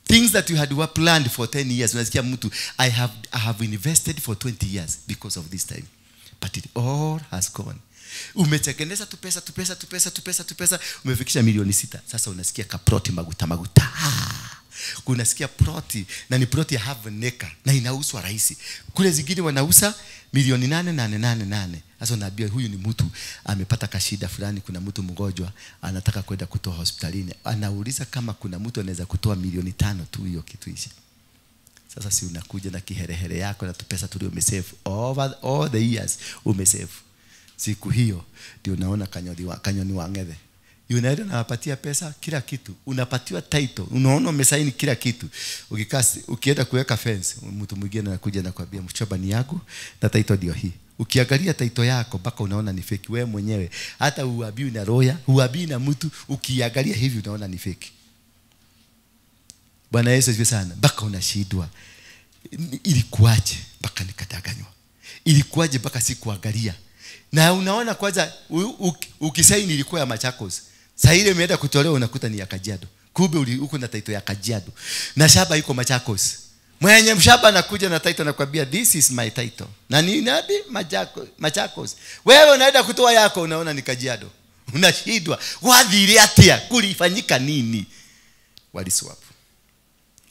Speaker 1: Things that you had were planned for 10 years. Unasikia mtu, I have invested for 20 years because of this time. But it all has gone. Umetengeneza tu pesa, tu pesa, tu pesa, tu pesa, tu pesa, umefikisha milioni 6. Sasa unasikia kaproti maguta maguta. Unasikia proti, na ni proti ya half an acre, na inauzwa rahisi. Kule zingine wanauza milioni 8,888. Sasa unaambia huyu ni mtu amepata kashida fulani, kuna mtu mgonjwa anataka kwenda kutoa hospitalini. Anauliza kama kuna mtu anaweza kutoa milioni 5 tu hiyo kitu hicho. Sasa si unakuja na kiherehere yako na pesa tulio umesave over all the years umesave. Siku hiyo ndio unaona kanyoni wa ng'ethe. Unaenda unawapatia pesa kila kitu, unapatiwa title, unaona umesaini kila kitu. Ukienda kuweka fence, mtu mwingine anakuja na kuambia mchoba ni yako na title ndio hii. Ukiangalia title yako mpaka unaona ni fake wewe mwenyewe. Hata uabii na roya, uabii na mtu, ukiangalia hivi unaona ni fake. Bwana Yesu asifiwe sana. Mpaka unashindwa. Ilikuwaje mpaka nikadanganywa? Ilikuwaje mpaka sikuangalia? Na unaona kwanza ukisaini ilikuwa ya Machakos. Sasa ile imeenda kutolewa unakuta ni ya Kajiado. Kumbe uko na title ya Kajiado. Na shaba iko Machakos. Mwenye mshaba anakuja na title anakuambia this is my title. Na ni nabi Machakos. Wewe unaenda kutoa yako unaona ni Kajiado. Unashindwa. Wadhiri atia kulifanyika nini? Waliswap.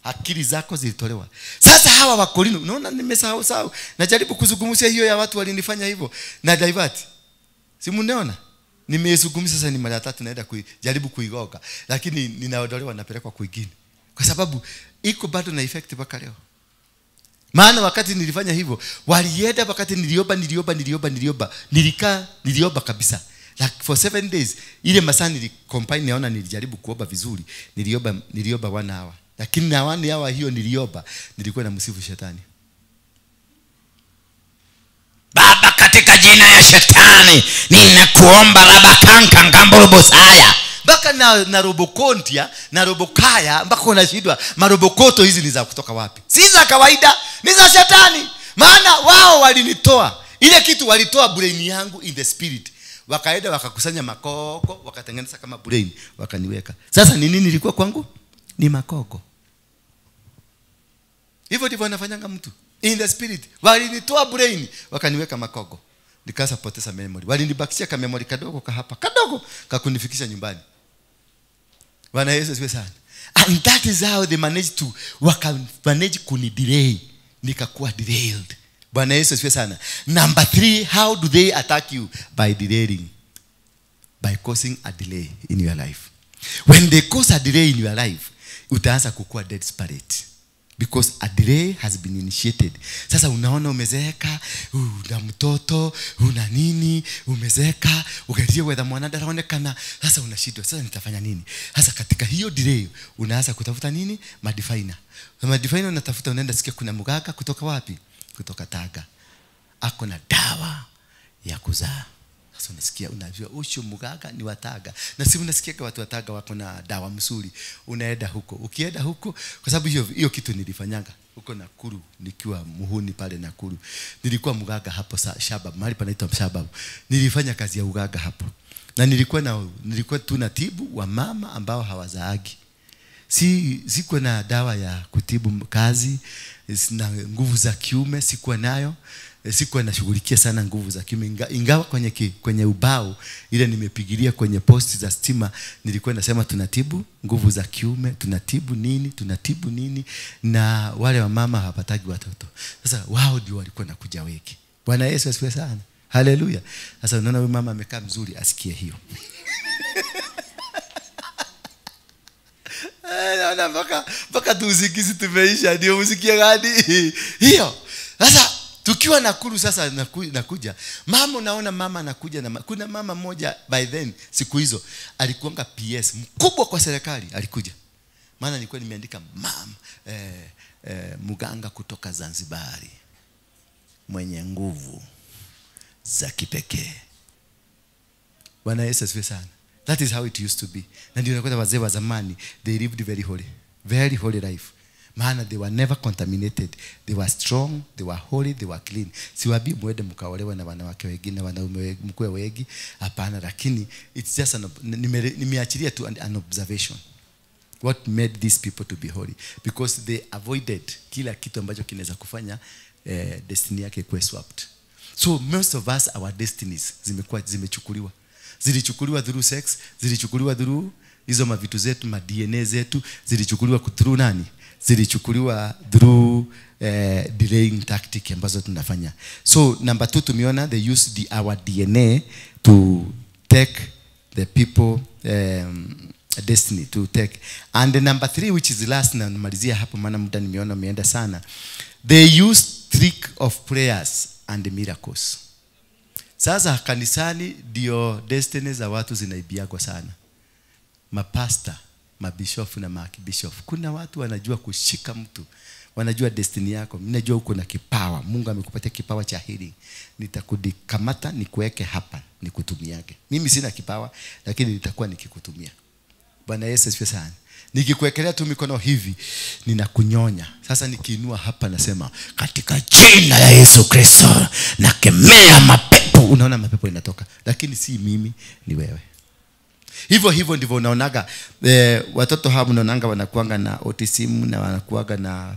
Speaker 1: Akili zako zilitolewa. Sasa hawa Wakorino, unaona nimesahau sahau. Najaribu kuzungumzia hiyo ya watu walinifanya hivyo. Na divert. Si mnaona? Nimezungumza sasa ni mara 3 naenda kujaribu kuigoka. Lakini ninaondolewa napelekwa kwingine. Kwa sababu iko bado na effect mpaka leo. Maana wakati nilifanya hivyo, walienda wakati niliomba nilikaa niliomba kabisa. Like for 7 days ile masaa nilicombine naona nilijaribu kuomba vizuri. Niliomba 1 hour. Lakini na 1 hour hiyo niliomba, nilikuwa na msifu shetani.
Speaker 2: Baba, katika jina ya shetani ninakuomba rabakanka ngambulubusaya.
Speaker 1: Mpaka na robokontia, na robokaya, mpaka unashindwa marobokoto hizi ni za kutoka wapi? Si za kawaida, ni za shetani. Maana wao walinitoa. Ile kitu walitoa brain yangu in the spirit. Wakaenda wakakusanya makoko, wakatengeneza kama brain, wakaniweka. Sasa ni nini ilikuwa kwangu? Ni makoko. Hivyo ndivyo anafanyanga mtu. In the spirit, walinitoa brain, wakaniweka makoko. Nikaanza kupoteza memory. Walinibakishia ka memory kadogo ka hapa, kadogo kakunifikisha nyumbani. Bwana Yesu asifiwe sana. And that is how they managed to waka manage kunidelay. Nikakuwa derailed. Bwana Yesu asifiwe sana. Number 3, how do they attack you? By derailing. By causing a delay in your life. When they cause a delay in your life, utaanza kukua desperate. Because a delay has been initiated. Sasa unaona umezeeka, una mtoto, una nini, umezeeka, ukatia wetha mwana ndaraonekana. Sasa unashindwa, sasa nitafanya nini? Sasa katika hiyo delay unaanza kutafuta nini? Madiviner. Madiviner unatafuta, unaenda sikia kuna mganga kutoka wapi? Kutoka Tanga. Ako na dawa ya kuzaa. Sasa unasikia, unajua usho mganga ni wa Tanga. Na si unasikia watu wa Tanga wako na dawa mzuri. Unaenda huko. Ukienda huko, kwa sababu hiyo kitu nilifanyanga huko Nakuru nikiwa muhuni pale Nakuru. Nilikuwa mganga hapo Shabab, mahali panaitwa Shabab. Nilifanya kazi ya uganga hapo. Na nilikuwa tu natibu wa mama ambao hawazaagi. Sikuwa na dawa ya kutibu kazi, na nguvu za kiume sikuwa nayo. Sikuwa nashughulikia sana nguvu za kiume, ingawa kwenye ubao ile nimepigilia kwenye posti za stima nilikuwa nasema tunatibu nguvu za kiume, tunatibu nini, tunatibu nini, na wale wa mama hawapatagi watoto. Sasa wao ndio walikuwa nakuja wengi. Bwana Yesu asifiwe sana. Haleluya. Sasa unaona huyu mama amekaa mzuri, asikie hiyo. Naona mpaka tuusikizi tumeisha, ndio usikie gani hiyo. Sasa tukiwa Nakuru sasa nakuja. Mama, unaona mama anakuja na kuna mama mmoja by then siku hizo alikuanga PS mkubwa kwa serikali alikuja. Maana nilikuwa nimeandika mama mganga kutoka Zanzibari mwenye nguvu za kipekee. Bwana Yesu asifiwe sana. That is how it used to be. Na ndio unakuta wazee wa zamani, they lived very holy, very holy life. Maana they were never contaminated. They were strong, they were holy, they were clean. Siwaambii mwende mkaolewe na wanawake wengine, wanaume mkue wengi, hapana, lakini it's just nimeachilia tu an observation. What made these people to be holy? Because they avoided kila kitu ambacho kinaweza kufanya destiny yake kuwe swapped. So most of us, our destinies zimechukuliwa. Zilichukuliwa through sex, zilichukuliwa through hizo mavitu zetu, ma DNA zetu, zilichukuliwa through nani? Zilichukuliwa through delaying tactic ambazo tunafanya. So number 2 tumeona they use our DNA to take the people destiny to take. And the number 3, which is the last, na nimalizia hapo maana muda nimeona umeenda sana. They use trick of prayers and miracles. Sasa kanisani ndio destiny za watu zinaibiagwa sana. Mapasta, mabishofu na maakibishofu. Kuna watu wanajua kushika mtu, wanajua destiny yako. Mimi najua uko na kipawa, Mungu amekupatia kipawa cha healing. Nitakudikamata nikuweke hapa, nikutumiage. Mimi sina kipawa, lakini nitakuwa nikikutumia. Bwana Yesu asifiwe sana. Nikikuwekelea tu mikono hivi, ninakunyonya. Sasa nikiinua hapa nasema katika jina la Yesu Kristo nakemea mapepo. Unaona mapepo inatoka, lakini si mimi, ni wewe. Hivyo hivyo ndivyo unaonaga watoto hawa, unaonanga wanakuanga na autism na wanakuanga na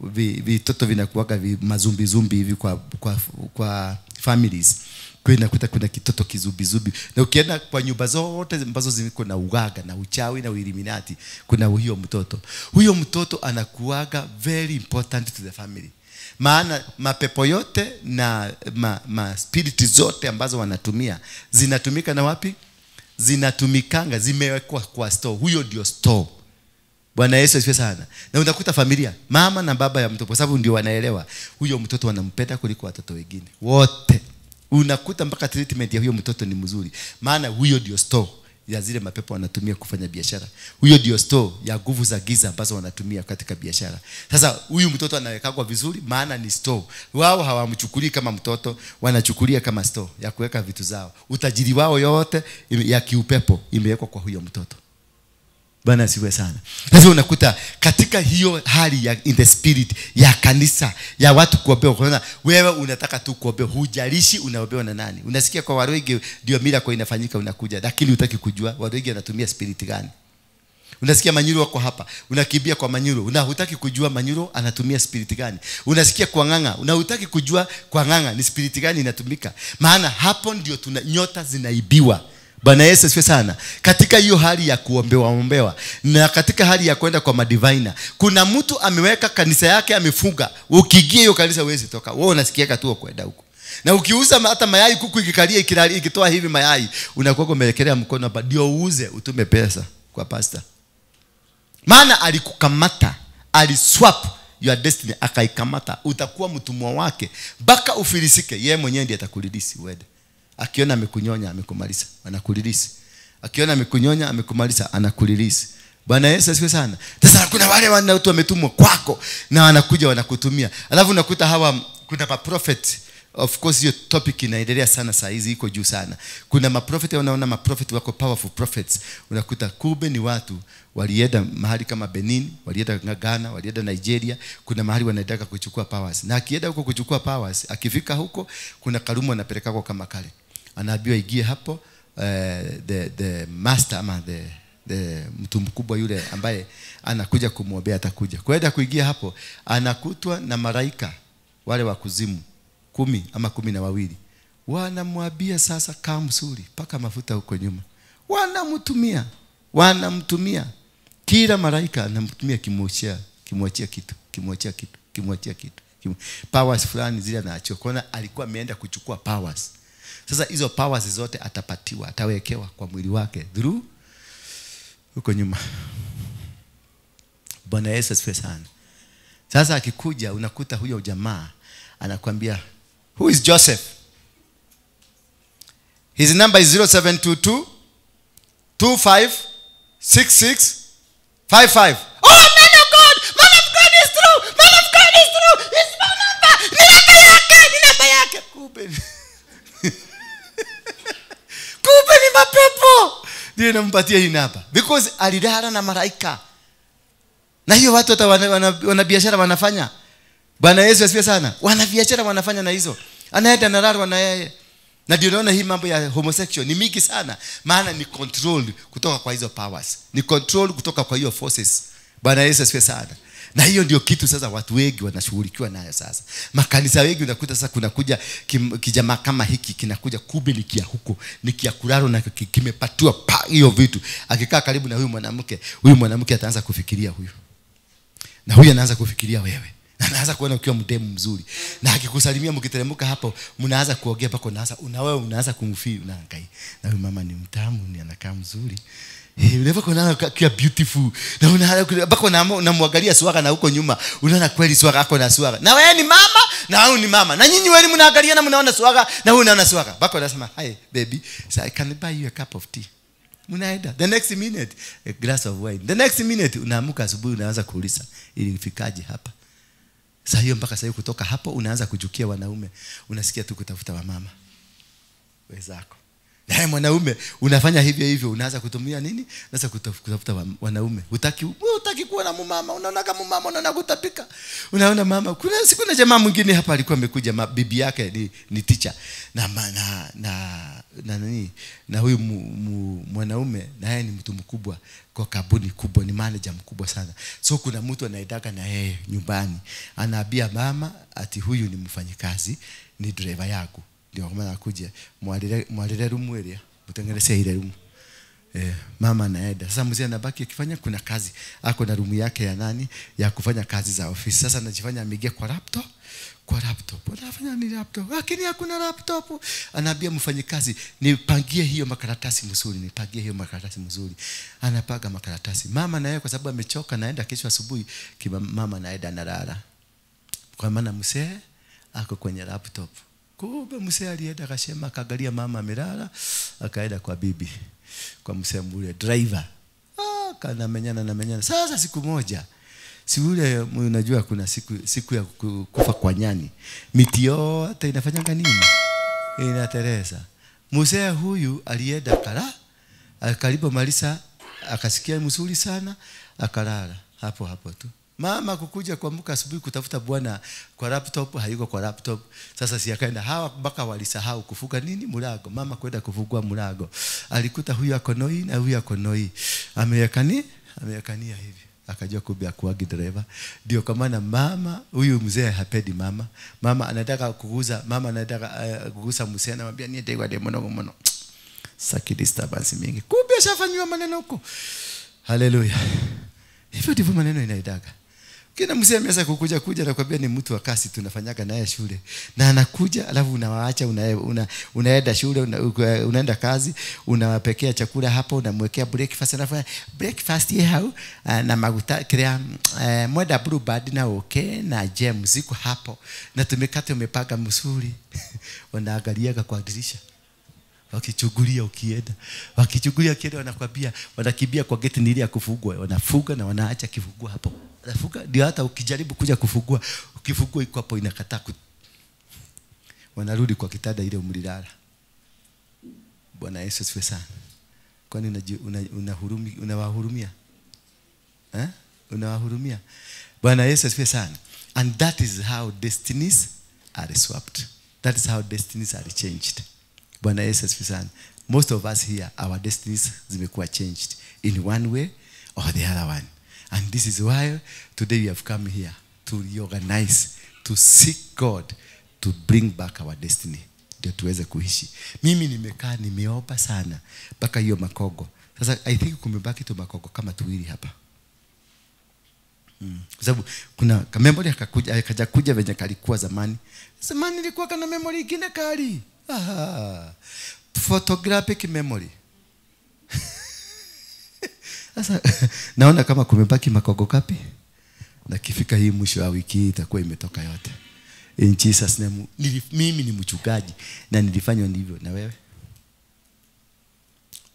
Speaker 1: vitoto vinakuanga mazumbi zumbi hivi kwa families. Kwa inakuta kuna kitoto kizubizubi. Na ukienda kwa nyumba zote ambazo ziko na ugaga na uchawi na uilluminati, kuna huyo mtoto. Huyo mtoto anakuaga very important to the family. Maana mapepo yote na ma spirit zote ambazo wanatumia zinatumika na wapi? Zinatumikanga, zimewekwa kwa store. Huyo ndio store. Bwana Yesu asifiwe sana. Na unakuta familia, mama na baba ya mtoto, kwa sababu ndio wanaelewa huyo mtoto wanampenda kuliko watoto wengine wote. Unakuta mpaka treatment ya huyo mtoto ni mzuri. Maana huyo ndio store ya zile mapepo wanatumia kufanya biashara. Huyo ndio store ya nguvu za giza ambazo wanatumia katika biashara. Sasa huyu mtoto anawekwa vizuri maana ni store. Wao hawamchukulii kama mtoto, wanachukulia kama store ya kuweka vitu zao. Utajiri wao yote ya kiupepo imewekwa kwa huyo mtoto. Bwana asifiwe sana. Sasa unakuta katika hiyo hali ya in the spirit ya kanisa ya watu kuombewa, kwa wewe unataka tu kuombewa, hujalishi unaombewa na nani. Unasikia kwa Waruigi ndio miracle inafanyika, unakuja, lakini hutaki kujua Waruigi anatumia spirit gani. Unasikia Manyuro wako hapa, unakimbia kwa Manyuro, unahutaki kujua Manyuro anatumia spirit gani. Unasikia kwa Ng'ang'a, unahutaki kujua kwa Ng'ang'a ni spirit gani inatumika. Maana hapo ndio tuna nyota zinaibiwa. Bwana Yesu asifiwe sana. Katika hiyo hali ya kuombewa ombewa na katika hali ya kwenda kwa madivina, kuna mtu ameweka kanisa yake amefunga. Ukiingia hiyo kanisa huwezi toka. Wewe unasikia tu kwenda huko. Na ukiuza hata mayai, kuku ikikalia ikitoa hivi mayai, unakuwa umewekelea mkono hapa ndio uuze utume pesa kwa pastor. Maana alikukamata, aliswap your destiny, akaikamata. Utakuwa mtumwa wake mpaka ufilisike. Yeye mwenyewe ndiye atakulilisi uende. Akiona amekunyonya amekumaliza, anakulilisi. Akiona amekunyonya amekumaliza, anakulilisi. Bwana Yesu asifiwe sana. Sasa kuna wale watu wametumwa kwako na wanakuja wanakutumia. Alafu unakuta hawa kuna ma prophet. Of course hiyo topic inaendelea sana saa hizi, iko juu sana. Kuna maprofeti, unaona maprofeti wako powerful prophets. Unakuta kumbe ni watu walienda mahali kama Benin, walienda Ghana, walienda Nigeria, kuna mahali wanaendaka kuchukua powers. Na akienda huko kuchukua powers, akifika huko kuna karumu anapeleka kwa kama kale. Anaambiwa ingie hapo, the master ama the mtu mkubwa yule ambaye anakuja kumwombea atakuja. Kwenda kuingia hapo anakutwa na malaika wale wa kuzimu 10 ama 12. Wanamwambia sasa kaa mzuri, paka mafuta huko nyuma. Wanamtumia. Kila malaika anamtumia kimwachia kitu, kimwachia kitu, kimwachia kitu. Powers fulani zile anaachiwa. Kwaona alikuwa ameenda kuchukua powers. Sasa hizo powers zote atapatiwa, atawekewa kwa mwili wake through huko nyuma. Bwana Yesu asifiwe sana. Sasa akikuja unakuta huyo jamaa anakuambia, who is Joseph? His number is 0722 25 66 55. Oh, man of God! Man of God is true! Man of God is true! It's my number! Ni namba yake! Ni namba yake! Kumbe. Kumbe ni mapepo! Ndiye nampatia hii namba. Because alilala na malaika. Na hiyo watu hata wana biashara wanafanya. Bwana Yesu asifiwe sana. Wana biashara wanafanya na hizo. Anaenda analala na yeye. Na ndio unaona hii mambo ya homosexual ni mingi sana. Maana ni control kutoka kwa hizo powers. Ni control kutoka kwa hiyo forces. Bwana Yesu asifiwe sana. Na hiyo ndio kitu sasa watu wengi wanashughulikiwa nayo sasa. Makanisa wengi unakuta sasa kuna kuja kijamaa kama hiki kinakuja kumbe ni kia huko, ni kia kulalo na kimepatiwa hiyo vitu. Akikaa karibu na huyu mwanamke ataanza kufikiria huyu. Na huyu anaanza kufikiria wewe. Na anaanza kuona ukiwa mdemu mzuri. Na akikusalimia mkiteremka hapo, mnaanza kuongea pako unaanza wewe unaanza kumfeel unaangai. Na huyu mama ni mtamu, ni anakaa mzuri. Unaweza kuona kia beautiful. Na unaona bako unamwangalia swaga na huko nyuma, unaona kweli swaga ako na swaga. Na wewe ni mama na wewe ni mama. Na nyinyi wewe mnaangalia na mnaona swaga na wewe unaona swaga. Bako anasema, "Hi baby, so I can buy you a cup of tea." Mnaenda. The next minute a glass of wine. The next minute unaamka asubuhi unaanza kuuliza ilifikaje hapa. Sasa hiyo mpaka sasa kutoka hapo unaanza kujukia wanaume. Unasikia tu kutafuta wamama wenzako. Na mwanaume unafanya hivyo hivyo, unaanza kutumia nini? Unaanza kutafuta wanaume. Hutaki kuwa na mumama, unaona kama mumama unaona kutapika. Unaona mama, kuna siku na jamaa mwingine hapa alikuwa amekuja, bibi yake ni teacher. Na na na na nani? Na huyu mwanaume na yeye ni mtu mkubwa kwa kampuni kubwa, ni manager mkubwa sana. So kuna mtu anaidaka na yeye nyumbani. Anaambia mama ati huyu ni mfanyikazi, ni driver yako. Ndio maana akuja mwalile room area, mtengenezee ile room. Mama anaenda. Sasa mzee anabaki akifanya kuna kazi. Ako na room yake ya nani ya kufanya kazi za ofisi. Sasa anajifanya ameingia kwa laptop. Kwa laptop. Anafanya ni laptop. Lakini hakuna laptop. Anaambia mfanyikazi, nipangie hiyo makaratasi mzuri, nipangie hiyo makaratasi mzuri. Anapanga makaratasi. Mama na yeye kwa sababu amechoka naenda kesho asubuhi, mama anaenda analala. Kwa maana mzee ako kwenye laptop. Kumbe mzee alienda akasema akaangalia mama amelala, akaenda kwa bibi, kwa mzee mule driver. Kana menyana. Sasa siku moja, si ule unajua kuna siku ya kufa kwa nyani. Miti yote inafanyanga nini? Inatereza. Mzee huyu alienda kala, akaribu malisa, akasikia mzuri sana, akalala hapo hapo tu. Mama kukuja kuamka asubuhi kutafuta bwana kwa laptop, hayuko kwa laptop. Sasa si akaenda hawa mpaka walisahau kufuka nini mlango. Mama kwenda kufungua mlango. Alikuta huyu ako noi na huyu ako noi. Ameweka ni Amekania hivi. Akajua kumbe akuagi driver. Ndio kwa maana mama huyu mzee hapendi mama. Mama anataka kuguza, mama anataka kugusa mzee, anamwambia niende kwa demono mono. Saki disturbance mingi. Kumbe ashafanywa maneno huko. Haleluya. Hivyo ndivyo maneno inaidaga. Kila mzee ameanza kukuja kuja na kwambia ni mtu wa kasi tunafanyaga naye shule. Na anakuja alafu unawaacha unaenda shule, unaenda kazi, unawapekea chakula hapo, unamwekea breakfast, anafanya breakfast ye hau na maguta krea mwenda blue band na okay na jam ziko hapo. Na tumekate umepaka msuri. Wanaangaliaga kwa dirisha. Wakichugulia ukienda. Wakichugulia ukienda wanakwambia, wanakimbia kwa geti ni ile ya kufungwa, wanafunga na wanaacha kifungua hapo. Wanafunga ndio hata ukijaribu kuja kufungua, ukifungua iko hapo inakataa. Wanarudi kwa kitanda ile umlilala. Bwana Yesu asifiwe sana. Kwani unawahurumia? Eh? Unawahurumia? Bwana Yesu asifiwe sana. And that is how destinies are swapped. That is how destinies are changed. Bwana Yesu asifiwe sana. Most of us here, our destinies zimekuwa changed in one way or the other one. And this is why today we have come here to reorganize, to seek God, to bring back our destiny. Ndio tuweze kuishi. Mimi nimekaa nimeomba sana mpaka hiyo makogo. Sasa I think kumebaki tu makogo kama tuwili hapa. Kwa sababu kuna memory akaja kuja venye kalikuwa zamani. Zamani ilikuwa kana memory ingine kali. Aha. Photographic memory. Sasa naona kama kumebaki makogo kapi. Na kifika hii mwisho wa wiki itakuwa imetoka yote. In Jesus name. Mimi ni mchungaji na nilifanywa ndivyo. Na wewe?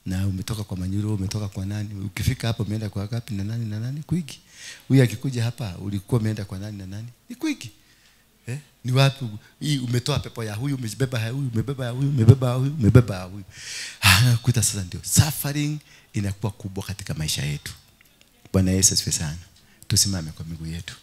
Speaker 1: Na umetoka kwa Manyuro, umetoka kwa nani? Ukifika hapo umeenda kwa kapi na nani na nani? Kwiki. Huyu akikuja hapa ulikuwa umeenda kwa nani na nani? Ni Kwiki. Eh? Ni wapi hii umetoa pepo ya huyu, umebeba ya huyu, umebeba ya huyu, umebeba ya huyu, umebeba ya huyu. Nakuta sasa ndio suffering inakuwa kubwa katika maisha yetu. Bwana Yesu asifiwe sana. Tusimame kwa miguu yetu.